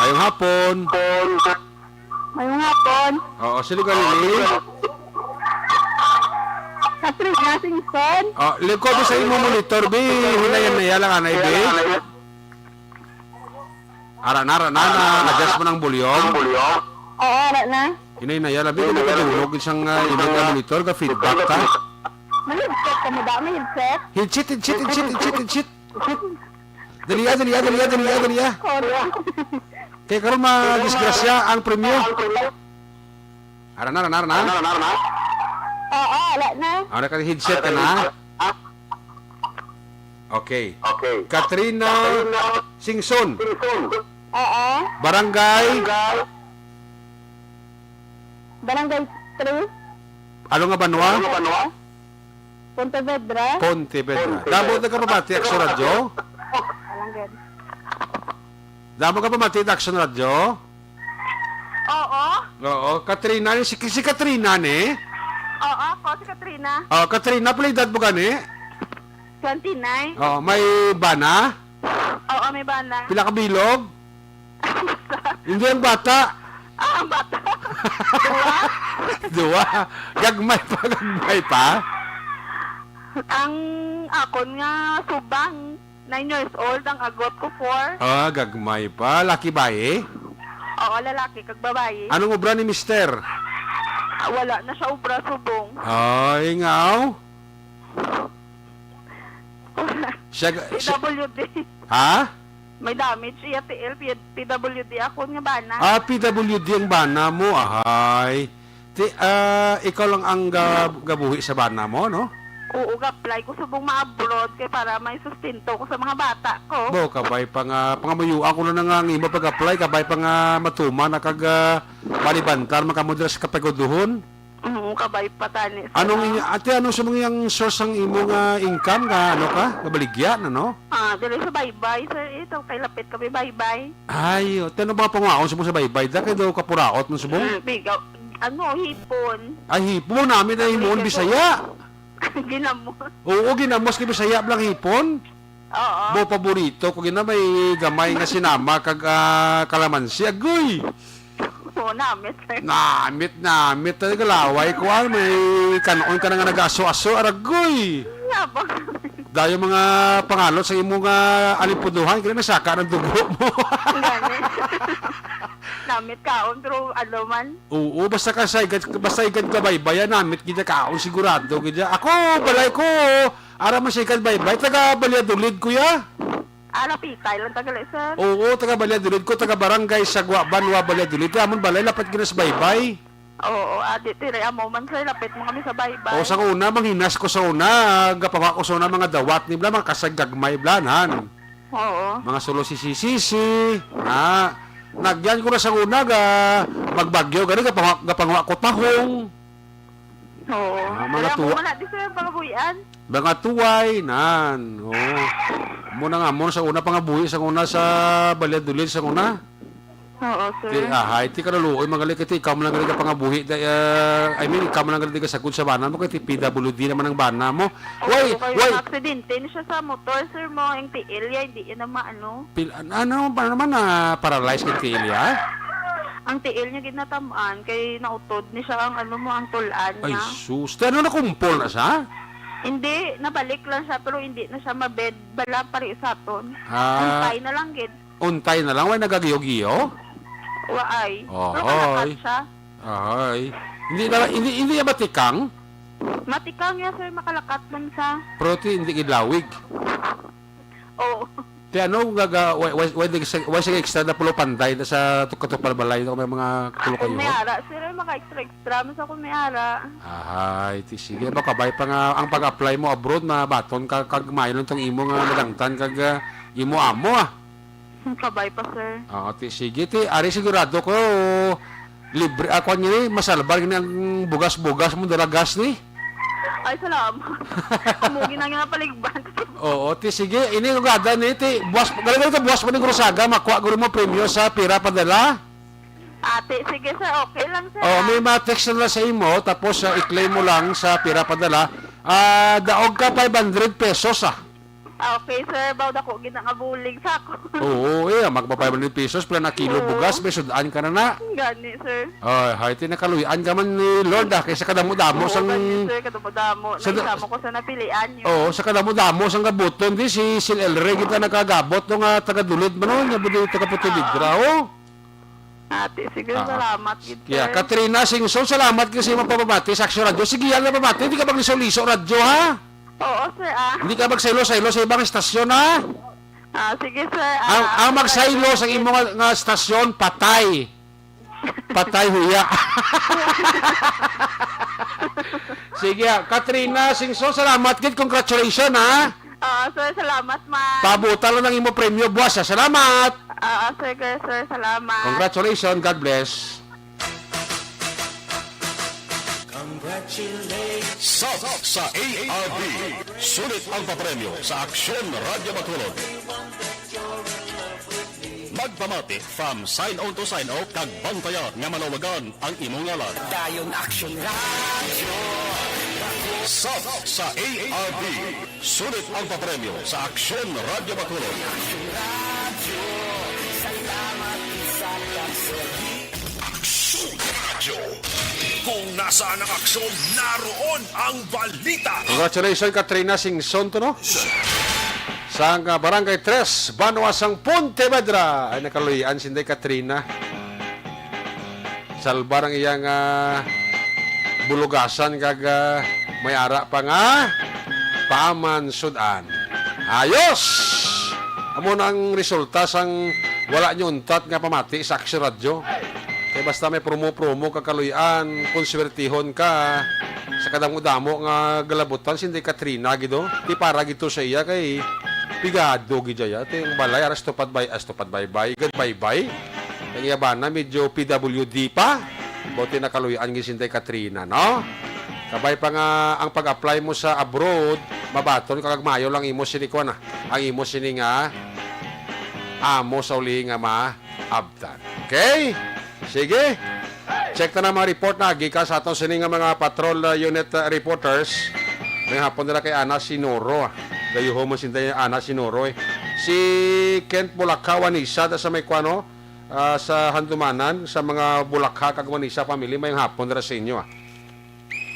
Mayong hapon. Mayong hapon. Oo, sino ka nini? Katrina Singson. Oh, likod mo sa imo monitor, bi. Hinay-hinay lang, anay, bi. Ara na, ara na, na, adjust mo ng volume. Oo, ara na. Hinay-hinay lang, bi. Kung nakadulog isang, ah, imo nga monitor, ka feedback ka. May headset ka mo ba? May headset? Headset, headset, headset, headset, headset. Dali, ah, dali, ah, dali, ah, dali, ah, dali, ah. Sorry. Kaya karon madisgrasya ang premyo. Ara na, ara na, ara na. Oo, wala na. Ara ka, headset ka na. Okay. Okay. Katrina Singson. Oo. Barangay. Barangay three. Ano nga banwa? Pontevedra. Pontevedra. Damo na ka pamati, Action Radyo? Barangay. Damo ka pamati, Action Radyo? Oo. Oo, Katrina, si, si Katrina ni? Oo, ako si Katrina. Oh, Katrina, pila edad mo gani? Twenty-nine. Oh, may bana? Oo, may bana. Pila ka bilog? Hindi ang bata. Ah, ang bata. Duwa. Duwa. Gagmay pa, gagmay pa. Ang akon nga subang, nine years old, ang agot ko, four. Ah, gagmay pa. Laki, bayi? Oo, lalaki kag babayi. Anong obra ni mister? Ah, wala na siya obra subong. Ay, ngaw. Siya ga-, siya P W D. Ha? May damage iya, T L, P-, P W D ako nga bana. Ah, P W D ang bana mo, ahay. Ti, ah, ikaw lang ang ga-, gabuhi sa bana mo, no? Oo, ga-apply ko subong ma-abroad kay para may sustento ko sa mga bata ko. Bo, kabay pa nga, pangamayuan ko na nga ang imo pag-apply, kabay pa nga matuman na kag, ah, balibantar man kamo dira sa Kapaguduhon. Mm, kabay pa tani, sir, Anong ah. inyo, ate, ano sa mga yang source ang imo nga income nga, ano ka, nga baligya na, no? Ah, dili sa baybay, sir, ito, kay lapit kami baybay. Ay, ate, ano ba pangaon sa mga sa baybay? Da, kay daw kapuraot man subong? Mm, bigaw, ano, hipon. Ay, hipon, namin na Sabi himon, niya, Bisaya. Ginamos. Oo, ginamos kay Bisaya, blang hipon. Oo. Bo, paborito ko gina may gamay nga sinama kag, ah, kalamansi. Agoy! Oo, namit, sir. Namit, namit. Talaga laway ko, ah. May kanon ka na nga nag-aso-aso. Aragoy! Nga ba? Dayo mga pangalot sa imo nga alipuduhan, kaya nasaka ng dugo mo. Gani. Namit kaon, pero ano man. Oo, basta ka sa igad, basta igad ka baybaya, namit gid kaon, sigurado gid. Ako, balay ko, ara man sa igad baybay, taga Valladolid, kuya. Ah, lapitay lang taga, sir. Oo, taga Valladolid ko, taga Barangay Sagwa, Banwa, Valladolid. Kaya amon balay, lapit gina sa baybay. Oo, adi, tiri amo man, sir, lapit mo kami sa baybay. O, sa una, manghinas ko sa una, gapawa ko sa una, mga dawat ni bla, mga kasag gagmay bla, nan. Oo. Mga sulo sisi-sisi, na, nagyan ko na sa una, ga, magbagyo, gani, gapawa, gapawa ko tahong. Oo. Ah, mga Kaya mo tuwa. man na, di, sir, pangabuhian. Mga tuway, nan. Oo. Mo na nga, mo na sa una, pangabuhi sa una sa Valladolid, sa una. Oo, sir. Ti, ahay, ti kaluluoy, magaling ka, ti ikaw man lang gali ka pangabuhi, da, ah, I mean, ikaw man lang gali ka sagod sa bana mo, kay ti P W D naman ang bana mo. Why, Oo, kay why? Aksidente ni siya sa motor, sir, mo, ang tiil niya, hindi niya na maano. Pil-, an-, ano, paano naman na paralyze kay tiil niya? Ang tiil niya gid natamaan, kay nautod ni siya ang ano mo, ang tulan Ay, niya. Sus. Ti ano, nakumpol na siya? Hindi, nabalik lang siya, pero hindi na siya mabed. Bala, pari sa aton. Ah. Ang na lang gid. Untay na lang, way nagagiyo-giyo? Waay. Ohoy. Pero kalakat siya. Ay. Hindi na, hindi, hindi niya matikang? Matikang niya, sir, makalakat man siya. Pero ti, hindi gid lawig. Oo. Ti ano, gaga, way, way, way, way, way, sige, extra na pulo panday na sa tuk-, katupal balay na may mga tulo Kung kayo? May ara, sir, ay maka-extra-extra man sa kung may ara. Ahay, ti sige, makabay pa nga ang pag-apply mo abroad, mabaton ka, kag mayon tong imo nga madangtan, kag, ah, imo amo, ah. Kabay pa, sir. Oo, ti, sige, ti, ari sigurado ko, libre, ah, kwan ni, masalbar gini ang bugas-bugas mo, dala gas ni. Ay, salamat. Amo gina nga paligban. Oo, ti, sige, ini ugada ni, ti, buwas, galing ka buwas pa ni Grusaga, makuha guro mo premyo sa pira padala. Ate, sige, sir, okay lang, sir, Oh, ah. May ma-text na lang sa imo, tapos, ah, i-claim mo lang sa pira padala. Ah, daog ka five hundred pesos, ah. Ah, okay, sir. Baw dako gid nga bulig sa ako. Oo, eh, magpa five hundred pesos, pila na kilo Oo. Bugas, may sud-an ka na na. Gani, sir. Ay, hay, tinakaluyan ka man ni Lord, ah, kaysa kadamo-damo Oo, sang gani, sir. Kadamo-damo. Sa da- Naisama ko sa napilian niyo. Oo, sa kadamo-damo sang gabuton, di si Sil Elre kita nakagabot, no, nga taga Dulod man, no, nga budi taga Pontevedra, Oo. oh. Ate, sige, Ah, ah. salamat gid, Yeah, sir. Katrina Singson, salamat gid sa imong pamabati sa Action Radio. Sige, yan na pamati. Hindi ka magliso-liso radyo, ha? Oo, sir, ah. Hindi ka magsaylo-saylo sa ibang estasyon, ha? Ah, sige, sir, ah, Ang, ang magsaylo sa imo nga, nga estasyon, patay. Patay, huya. Sige, ah. Katrina Singson, salamat gid. Congratulations, ha? Oo, sir, salamat man. Paabutan lang ang imo premyo buwas, ha? Salamat. Oo, sir, sir, salamat. Congratulations. God bless. Sub sa A R B. Sulit ang papremyo sa Aksyon Radyo Bacolod. Magpamati from sign on to sign off kag bantayan nga malawagan ang imong ngalan. Dayon Action Radio. Sub sa A R B. Sulit ang papremyo sa Aksyon Radyo Bacolod. Aksyon Radio. Kung nasaan ang aksyon, naroon ang balita. Congratulations, Katrina Singson to, no? Sang, ah, Barangay Tres, Banwa sang Pontevedra. Ay, nakaluy-an si Inday Katrina. Salbar ang iyang, ah, bulugasan kag, ah, may ara pa nga pamansud-an. Ayos! Amo na ang resulta sang wala niyo untat nga pamati sa Action Radio. Kay basta may promo-promo kag kaluy-an, kung swertihon ka, sa kadamo-damo nga galabutan, si Inday Katrina gid, oh. Di para gid to sa iya kay pigado gid siya. Ito yung balay, aras tupad bay-, as tupad baybay, gad baybay. Ang iya bana, medyo P W D pa. Buti nakaluy-an gid si Inday Katrina, no? Kabay pa nga ang pag-apply mo sa abroad, mabaton ka kag maayo lang imo sini kuan, ah. Ang imo sini nga amo sa uli nga maabtan. Okay? Sige. Check ta na mga report na gikan sa aton sini nga mga patrol, uh, unit, uh, reporters. May hapon nila kay Ana Sinoro, ah. Gayuho mo si Ana Sinoro, eh. Si Kent Bulacao, Anisa, ta sa may kuan, no? Ah, sa Handumanan, sa mga Bulacao kag Wanisa family, may hapon ra sa inyo, ah.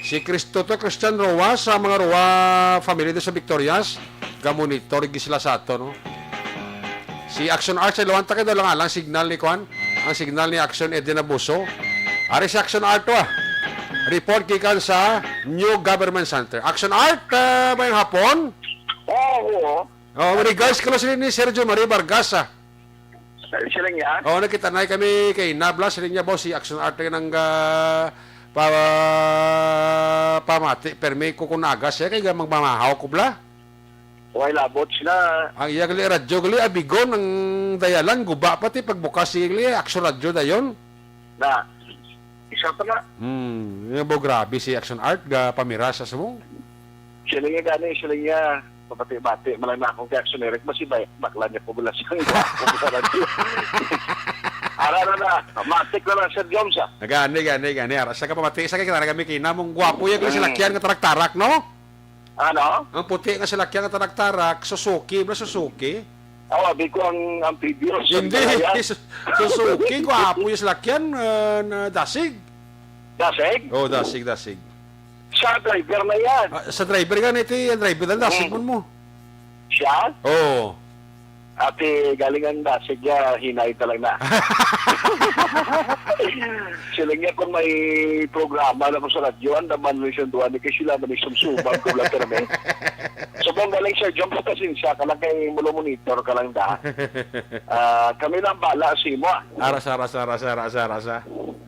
Si Cristo to, Christian Roa, sa mga Roa family do sa Victorias, gamonitor gid sila sa ato, no? Si Action Art sa Iloan, takay daw lang alang signal ni kuan, ang signal ni Action Eden Abuso. Ari si Action Art to, ah. Report gikan sa New Government Center. Action Art, ah, mayong hapon. Oo. Oh, regards ko lang sila ni Sergio Marie Vargas, ah. Sila niya? Oo, nakita na kami kay Nabla, sila niya, boss, si Action Art na nang, ah, pa, pamati, permi ko kung naga siya, kay magmamahaw ko bla. Way labot sila. Ang iya gali, radyo gali, abigon, ang dayalan, guba pati, pagbukas siya gali, Action Radyo dayon. Na, isa pa na. Hmm, yung bo, grabe si Action Art, ga pamira sa sumo. Sila niya gani, sila niya, pabati-bati, malang na akong kay Action Eric, mas iba, bakla niya po bala siya, ako sa radyo. Ara na na. Matik na lang, Sir Joms, ah. Gani, gani, gani. Ara, sa kapamati, sa kay kinaragami kay namong gwapo yan kay Mm. silakyan nga tarak-tarak, no? Ano? Ang puti nga silakyan nga tarak-tarak, Suzuki, bro, Suzuki. Awa, abi ko ang, ang previous. Hindi, Ang kaya. Su-, Suzuki, gwapo yung silakyan, ah, na dasig. Dasig? Oh, dasig, dasig. Sa driver na yan. Ah, sa driver nga na ito, yung driver na dasig Mm. man mo. Siya? Oo. Ate, galing ang dasig niya, hinay talaga na. Sila niya kung may programa na ko sa radyo, ang naman mo isang duwan, ni kay sila man isang subang ko lang kami. So, kung galing, Sir John, pasensya ka lang kay mulo monitor ka lang da. Ah, kami lang bala sa imo, ah. Arasa, arasa, arasa, arasa, arasa.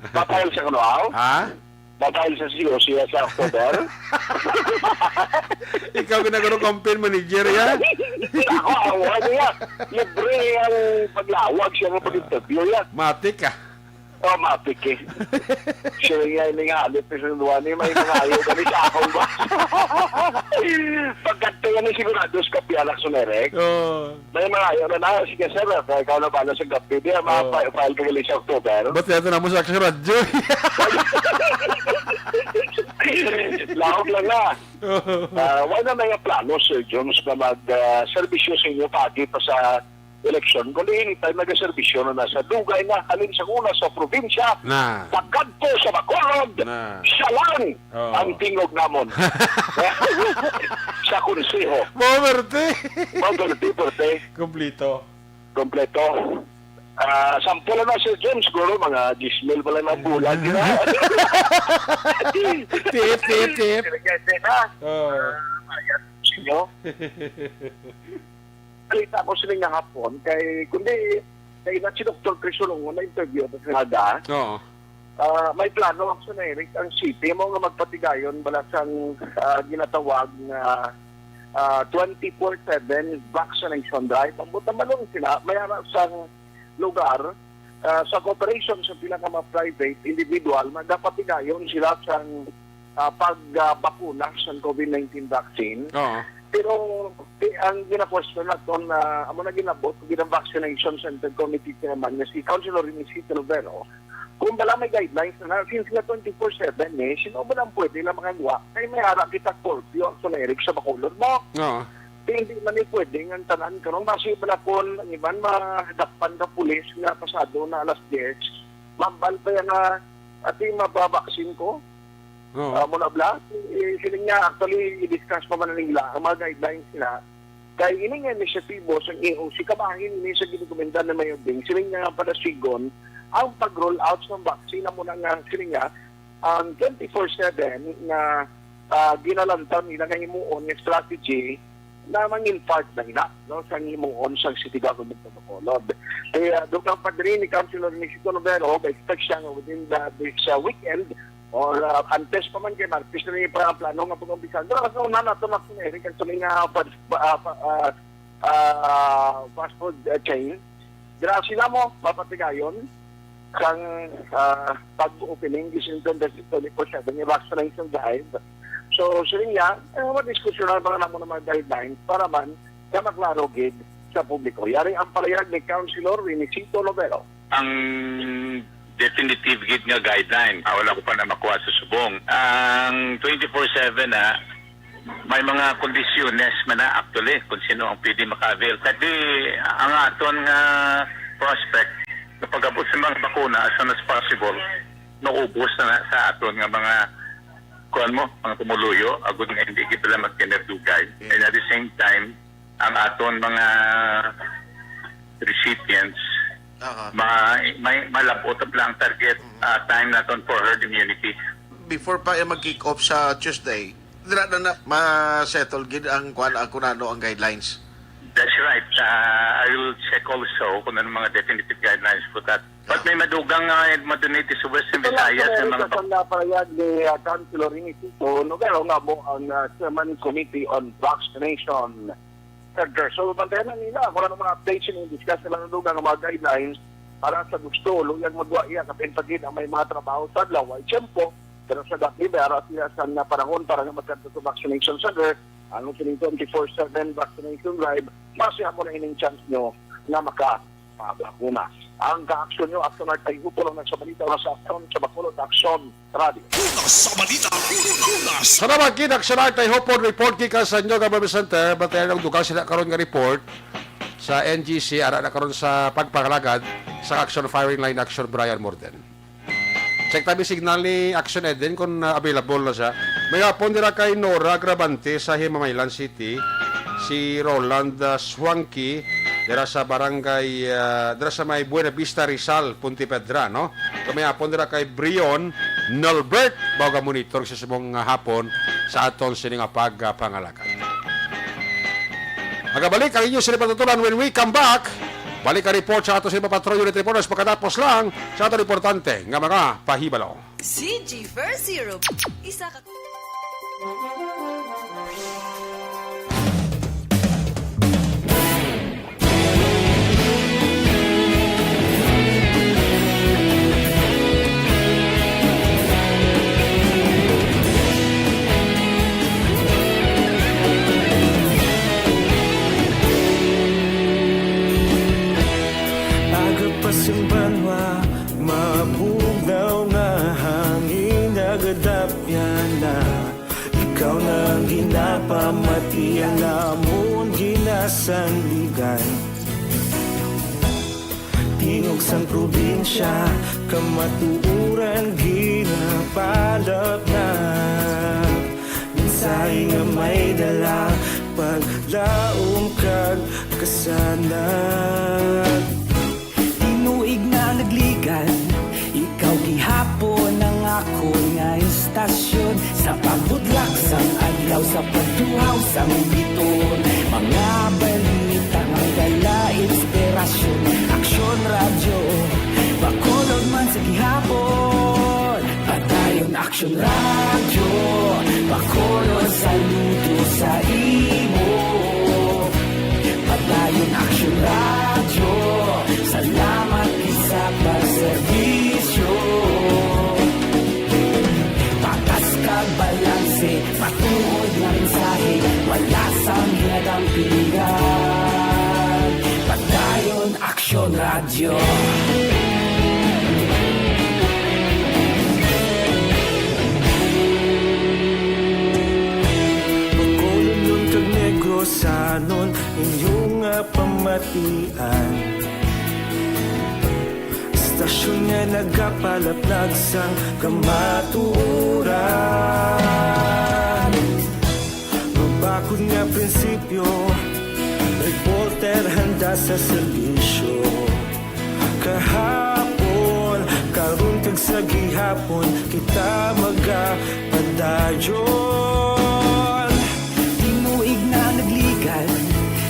Papayal sa kuno, aw? Ha? Papayal sa C O C sa October? Ikaw ginagano campaign manager, ya? Ako, awa niya. Libre ang paglawag siya nga pag-interview, ya. Matik ka. Oh, matik eh. Siya nga ini nga, alit ni San Juan, eh, may mga ayaw kami sa akong ba? Pagkanta yan, eh, sigurado sa kapialak sa Merek. Oh. May mga ayaw na na, sige, sir, ah, kaya ikaw na bala sa gabi, di, ah, Oo. ma-, file ka gali sa October. Ba't yato na mo sa aking radyo? Laog lang na. Oo. Ah, wala na nga plano, Sir Jones, na mag, ah, serbisyo sa inyo pagi pa sa eleksyon, kundi anytime nagaserbisyo na nasa dugay na, halin sa una sa probinsya, Na. pakadto sa Bacolod, Na. siya lang Oo. ang tingog namon. Sa konseho. Maberte. Maberte, perte. Kumplito. Kompleto. Ah, sample na, Sir James, siguro mga diyes mil pa lang ang bulan, di ba? Tip, tip, tip. Sige, sige na. Oo. Ah, ayan, sa inyo. Balita ko sila nga hapon, kay, kundi, kay na si Doktor Chris Ulongo na interview sa Naga. Oo. Ah, may plano ang Suneric, ang city mo nga magpatigayon bala sang, ah, ginatawag nga, ah, twenty-four seven vaccination drive. Ang buta man sila, may ara sang lugar, ah, sa cooperation sa pila ka mga private individual, magapatigayon sila sang, ah, pag, ah, bakuna sa COVID nineteen vaccine. Oo. Pero, eh, ang gina-question naton na amo na ginabot, ginang vaccination center committee chairman nga si Councilor Renisito Lovero, kung bala may guidelines na, since nga twenty-four seven eh, sino ba lang pwede na makagwa? Kay may ara kita curfew ang Suneric sa Bacolod mo. Oo. Di, hindi man ni pwede nga ang tanan karon. Basi bala kun ang iban madakpan ka pulis nga pasado na alas diyes, mambal pa yan nga, "Ati, mababaksin ko." Oo. Ah, muna bala, eh, siling niya, actually, i-discuss pa man nila ang mga guidelines nila. Kay ini nga inisyatibo sa E O C, kabahin ini sa girekomenda ni Mayor Ding, siling niya nga padasigon ang pag-roll out sa vaccine, amo na nga, siling niya, ang twenty-four seven nga, ah, ginalantaw nila nga himuon nga strategy na mangin part na ina, no, sa himuon sang City Government of Bacolod. Kaya, doon ang padre ni Councilor Nicky Conovero, expect siya nga within the, this, uh, weekend, or, uh, antes pa man kay Martes na yung plano nga pag-umpisa. Pero sa una nato na si Eric, actually nga, pa, pa, pa, ah, ah, fast food, uh, chain. Dira sila mo, mapatigayon sang, ah, pag-opening, gisinton sa twenty-four seven, yung vaccination drive. So, siling niya, eh, madiskusyonan pa na mo ng mga guidelines para man na maklaro gid sa publiko. Yari ang palayag ni Councilor Renisito Lovero. Ang definitive gid nga guideline, ah, wala ko pa na makuha sa subong. Ang twenty-four seven na, may mga kondisyones man na actually kung sino ang pwede maka-avail. Kadi ang aton nga prospect, kapag abot sa mga bakuna, as soon as possible, naubos na, na sa aton nga mga, kuwan mo, mga pumuluyo, agud nga hindi kita magkinabdugay. Yeah. And at the same time, ang aton mga recipients, Aha. ma-, may, malabot ang target, Mhm. ah, time naton for herd immunity. Before pa, eh, mag-kick off sa Tuesday, dira na, na ma-settle gid ang kwan, ang kung ano ang guidelines. That's right. Ah, I will check also kung anong mga definitive guidelines for that. But Ah. may madugang, ah, madunay sa Western Ito lang, Visayas, sir, ng mga sa sanda parayag ni, ah, Councilor Renisito Lovero nga mo ang, ah, Chairman Committee on Vaccination Center. So, bantayan na nila kung anong mga updates yung discuss nila ng lugar ng mga guidelines para sa gusto, luyag magwaya, kapin pa gid ang may mga trabaho sa adlaw, ay tiyempo, pero sa gabi, may ara sila sa nga panahon para nga magkadto sa vaccination center, ang sining twenty-four seven vaccination drive, mas amo na ining chance nyo na maka, Mga bakuna. Ang kaaksyon nyo, Aksyon Art Tayhupon, ang nagsabalita, una sa aksyon sa Bacolod Aksyon Radio. Una sa balita, una sa Salamat gid, Aksyon Art Tayhupon, report gikan sa inyo, Government Center. Bantayan ang dugang sila karon nga report sa N G C, ara na karon sa pagpangalagad sa Aksyon Firing Line, Aksyon Brian Morden. Check tabi signal ni Action Eden kung, ah, available na siya. May hapon dira kay Nora Grabante sa Himamaylan City, si Roland, ah, Swanky dira sa barangay, ah, dira sa may Buena Vista, Rizal, Pontevedra, no? Kag may hapon dira kay Brion Nolbert, baga monitor sa subong nga hapon sa aton sini nga pagpangalagad. Magabalik ang inyo sini patutulan when we come back. Balik ang report sa ato sa iba patrol unit reporters pagkatapos lang sa aton importante nga mga pahibalo. C G four zero. Isa ka Agapas ang banwa, mabugnaw nga hangin, nagadapyan na. Ikaw na ang ginapamati, ang amon ginasandigan. Tingog sang probinsya, kamatuoran ginapalapnap. Mensahe nga may dala, paglaom kag kasanag. Tinuig na nagligan, ikaw gihapon ang akon nga istasyon. Sa pagbudlak sang adlaw, sa pagtuhaw sang biton, mga balita nga dala inspirasyon. Aksyon Radyo, Bacolod man sa gihapon. Padayon Aksyon Radyo, Bacolod, saludo sa imo. Padayon Aksyon Radyo, salamat gid sa pagserbisyo. Patas kag balanse, matuod nga mensahe, wala sang ginadampigan. Padayon Aksyon Radyo. Bacolod kag Negrosanon, inyo nga pamatian. Istasyon nga nagapalaplag sang kamatuoran. Mabakod nga prinsipyo, reporter handa sa serbisyo. Kahapon, karon kag sa gihapon, kita magapadayon. Tinuig na nagligan,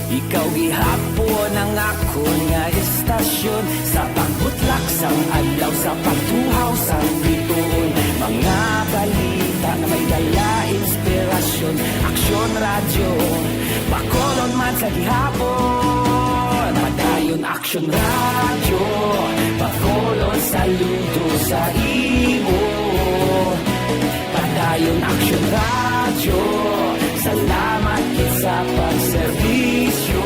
ikaw gihapon ang akon nga istasyon. Sa pagbutlak sang adlaw, sa pagtuhaw sang bituon, mga balita nga may dala inspirasyon. Aksyon Radyo, Bacolod man sa gihapon. Padayon Aksyon Radyo, Bacolod, saludo sa imo. Padayon Aksyon Radyo, salamat gid sa pagserbisyo.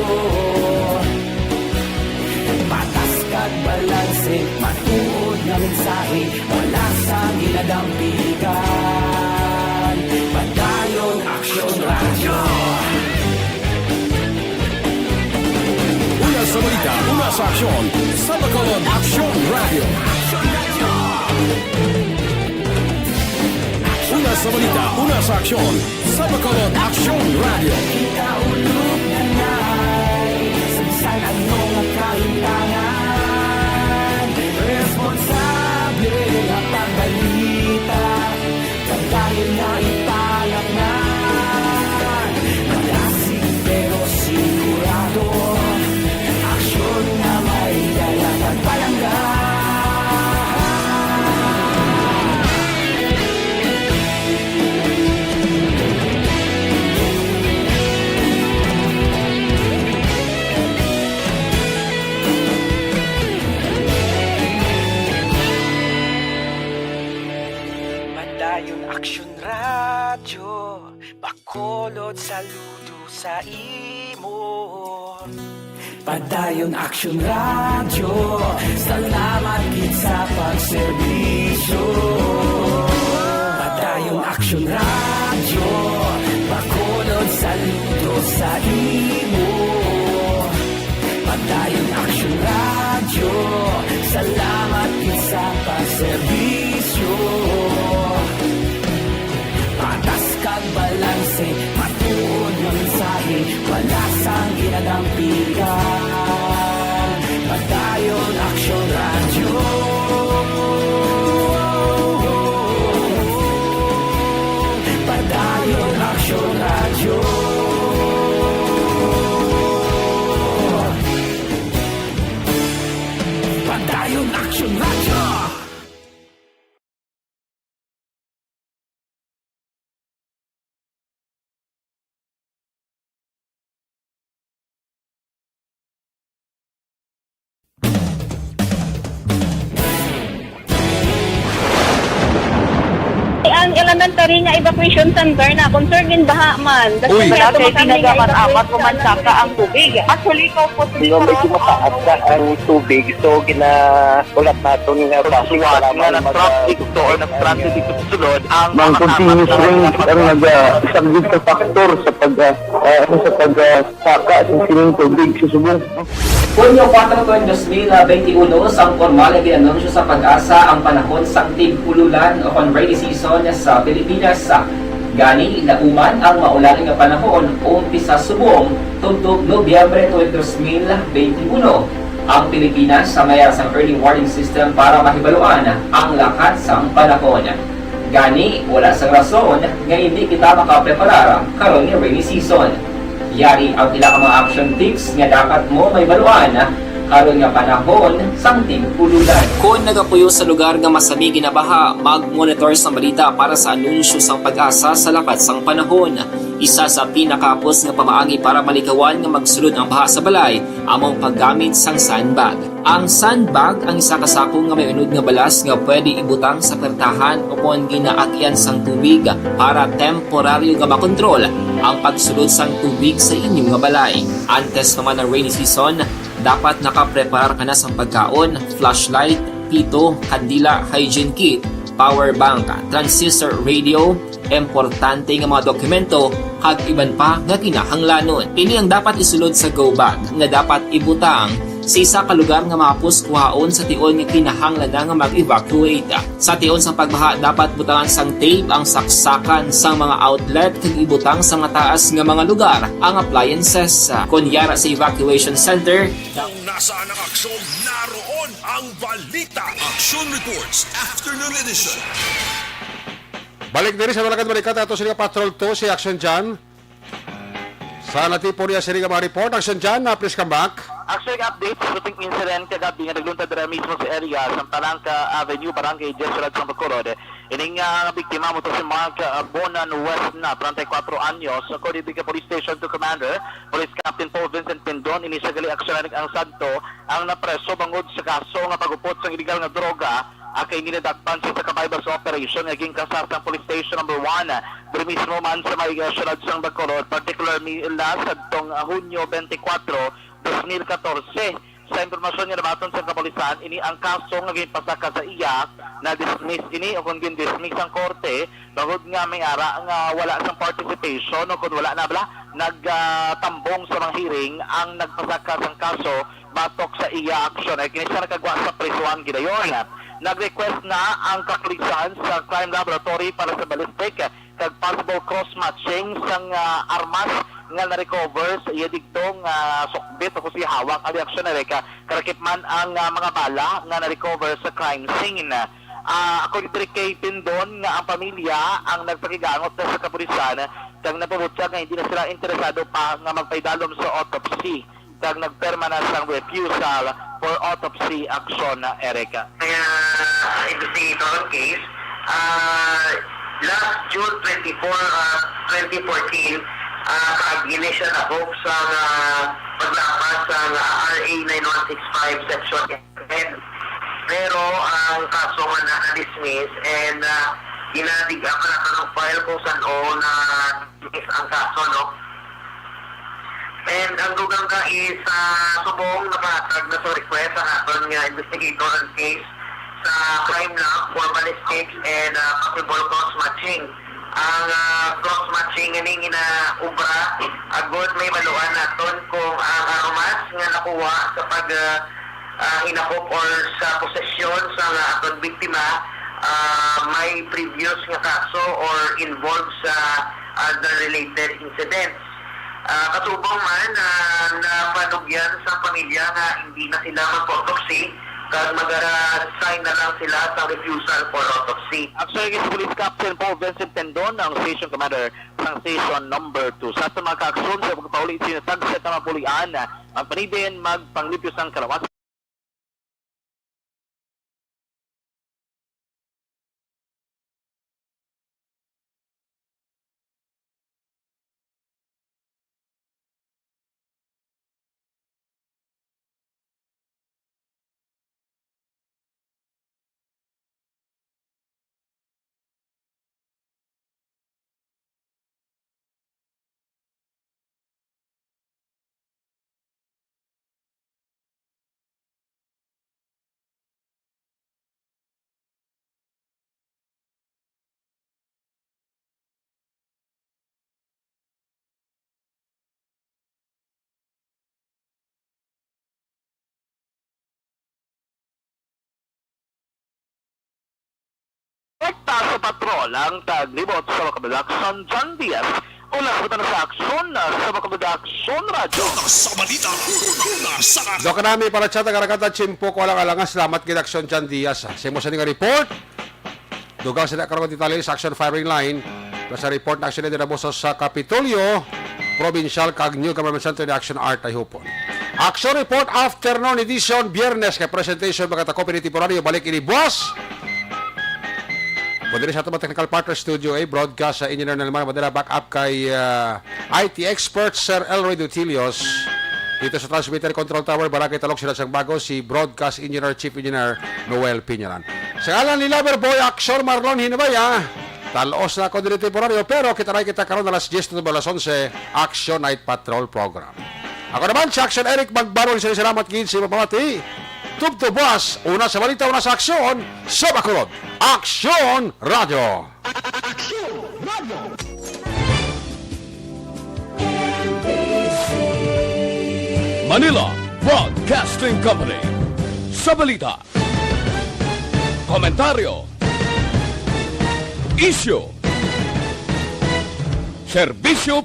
Patas kag balanse, matuod nga mensahe, wala sang ginadampigan. Padayon Aksyon Radyo. Una sa balita, una sa aksyon, sa Bacolod Aksyon Radyo. Una sa balita, una sa aksyon, sa Bacolod Aksyon Radyo. Kita ulog na nai, sa bisan ano nga kahintangan, responsable nga pagbalita, padayon na ipalapnan. Malasig pero sigurado, aksyon nga may dala kag palangga. Padayon Aksyon Radyo, Bacolod, saludo sa imo. Padayon Aksyon Radyo, salamat gid sa pagserbisyo. Padayon Aksyon Radyo, Bacolod, saludo sa imo. Padayon Aksyon Radyo, salamat gid sa pagserbisyo. Patas kag balanse, matuod nga mensahe, wala sang ginadampigan. Padayon Aksyon Radyo. Padayon Aksyon Radyo. Padayon Aksyon Radyo. Ang elementary nga evacuation center na concern in baha man. Uy. Wala kay ginagaman apat mo man saka ang tubig. Actually, ikaw po sa Di ba, medyo mataas na ang tubig, so gina- Ulat naton nga basi nga nag-traffic to or nag-transit dito sa sulod ang mga continuous rain ang nag-, ah, isang gid ka factor sa pag, ah, ah, ano, sa pag, ah, saka sa sining tubig sa subong. Hunyo kuwatro, tuig dos mil benti uno, sang pormal nga gin-anunsyo sa PAGASA ang panahon sang tig-ululan o kon rainy season sa Pilipinas. Gani, nahuman ang maulan nga panahon umpisa subong tubtob Nobyembre tuig dos mil benti uno. Ang Pilipinas may ara sang early warning system para mahibaluan ang lakat sang panahon. Gani, wala sang rason nga hindi kita makapreparar karon nga rainy season. Yari ang pila ka mga action tips nga dapat mo mahibaluan karon nga panahon sang tig-ululan. Kon nagapuyo sa lugar nga masami ginabaha, mag-monitor sang balita para sa anunsyo sang PAGASA sa lakat sang panahon. Isa sa pinakahapos nga pamaagi para malikawan nga magsulod ang baha sa balay amo ang paggamit sang sandbag. Ang sandbag ang isa ka sako nga may unod nga balas nga pwede ibutang sa pertahan o kon ginaagyan sang tubig para temporaryo nga makontrol ang pagsulod sang tubig sa inyo nga balay. Antes pa man ang rainy season, dapat nakapreparar ka na sang pagkaon, flashlight, pito, kandila, hygiene kit, power bank, transistor radio, importante nga mga dokumento, kag iban pa nga kinahanglanon. Ini ang dapat isulod sa go bag nga dapat ibutang sa isa ka lugar nga mahapos kuhaon sa tion nga kinahanglan na nga mag-evacuate. Sa tion sang pagbaha, dapat butangan sang tape ang saksakan sang mga outlet kag ibutang sa mataas nga mga lugar ang appliances. Kon yara sa evacuation center, Kung nasaan ang aksyon, naroon ang balita. Action Reports, Afternoon Edition. Balik diri sa Balagad Balikat, ato sila Patrol two, si Action John. Sa natipon niya sila nga mga report, Action John, na please come back. Actually, update sa shooting incident kagabi nga nagluntad dira mismo sa area sa Palanca Avenue, Barangay Diez, Siyudad sang Bacolod. Ining, ah, biktima mo to si Mark, ah, Bonan West na, treinta y cuatro anyos. According to the Police Station two Commander, Police Captain Paul Vincent Pindon, ini siya gali aksyonan ang sadto ang napreso bangod sa kaso nga pag-upot sang iligal nga droga, ah, kay ginadakpan siya sa kabaybay sa operation nga ginkasar sang Police Station number one, diri mismo man sa may, ah, siyudad sang Bacolod, particularly last adtong, ah, Hunyo twenty-four, dos mil katorse. Sa impormasyon nga nabaton sa kapulisan, ini ang kaso nga ginpasaka sa iya. Na-dismiss ini o kon gin-dismiss ang korte bangod nga may ara nga wala sang participation o kon wala na bala nagtambong sa mga hearing ang nagpasaka sang kaso batok sa iya aksyon. Ay kini siya nakagwa sa prisuhan gidayon. Nag-request na ang kapulisan sa crime laboratory para sa ballistic kag possible cross-matching sang, ah, armas nga na-recover sa iya digtong, ah, sukbit o kung siya hawak. Ang reaksyon na rin ka, karakip man ang, ah, mga bala nga na-recover sa crime scene. Ah, according diri kay Pindon nga ang pamilya ang nagpakigangot na sa kapulisan kag napabutyag nga hindi na sila interesado pa nga magpaidalom sa autopsy. Kag nagpirma na sang refusal for autopsy action, Eric. Kaya investigator ang case, ah, last June twenty-four, ah, twenty fourteen, ah, kag ini siya na-hook sa, ah, paglapas sa, ah, R A nine one six five section ten. Pero ang kaso man na-dismiss and, ah, ginadig-, ah, pa na file kung san-o na-dismiss ang kaso, no? And ang dugang ka is, ah, subong napahatag na sa request ang aton nga investigator and case sa crime lab for ballistics and, ah, possible cross matching. Ang, ah, cross matching nga ning inaubra, agod may maluan naton kung ang armas nga nakuha sa pag, ah, ah, hinakop or sa posesyon sa nga aton biktima, ah, may previous nga kaso or involved sa other related incidents. Ah, kasubong man, ah, napanugyan sa pamilya nga hindi na sila mag-autopsy kag mag-sign na lang sila sa refusal for autopsy. Actually, si Police Captain Paul Vincent Tendon ang station commander sang station number two. Sa aton mga kaaksyon, sa pagpauli sa tagsa ka mga pulian, ang panibin magpanglimpyo sang kalawasan. Direkta sa patrol ang taglibot sa Bacolod Aksyon, John Diaz. Una sa Bacolod Aksyon, sa Bacolod Aksyon Radyo. Una sa balita, una sa Daw kanami para sa taga Ragata, Chimpo, ko lang alangan. Salamat gid, Aksyon John Diaz, ah. Sa imo sa ning report. Dugang sila karon detalye sa action firing line. Plus sa report na actually dira sa Kapitolyo Provincial kag New Government Center ni Action Art Ayhupon. Action report afternoon edition, Biyernes, kay presentation, mga takopi ni temporaryo, balik ini buwas. Pwede rin sa ato mga technical partner studio, eh, broadcast sa engineer na naman, madala back up kay, ah, I T expert Sir Elroy Dutilios. Dito sa transmitter control tower, Barangay Talok, Sila sang Bago, si broadcast engineer, chief engineer Noel Piñaran. Sa ngalan ni Lover Boy Action Marlon Hinabaya, talos na ako dili temporaryo, pero kita na kita karon alas diyes na alas onse, Action Night Patrol Program. Ako naman, si Action Eric Magbarol, siya salamat gid sa pamati. Tubtub buwas, una sa balita, una sa aksyon, sa Bacolod. Action Radio. Action Radio. Manila Broadcasting Company. Sa balita, komentaryo, isyu, serbisyo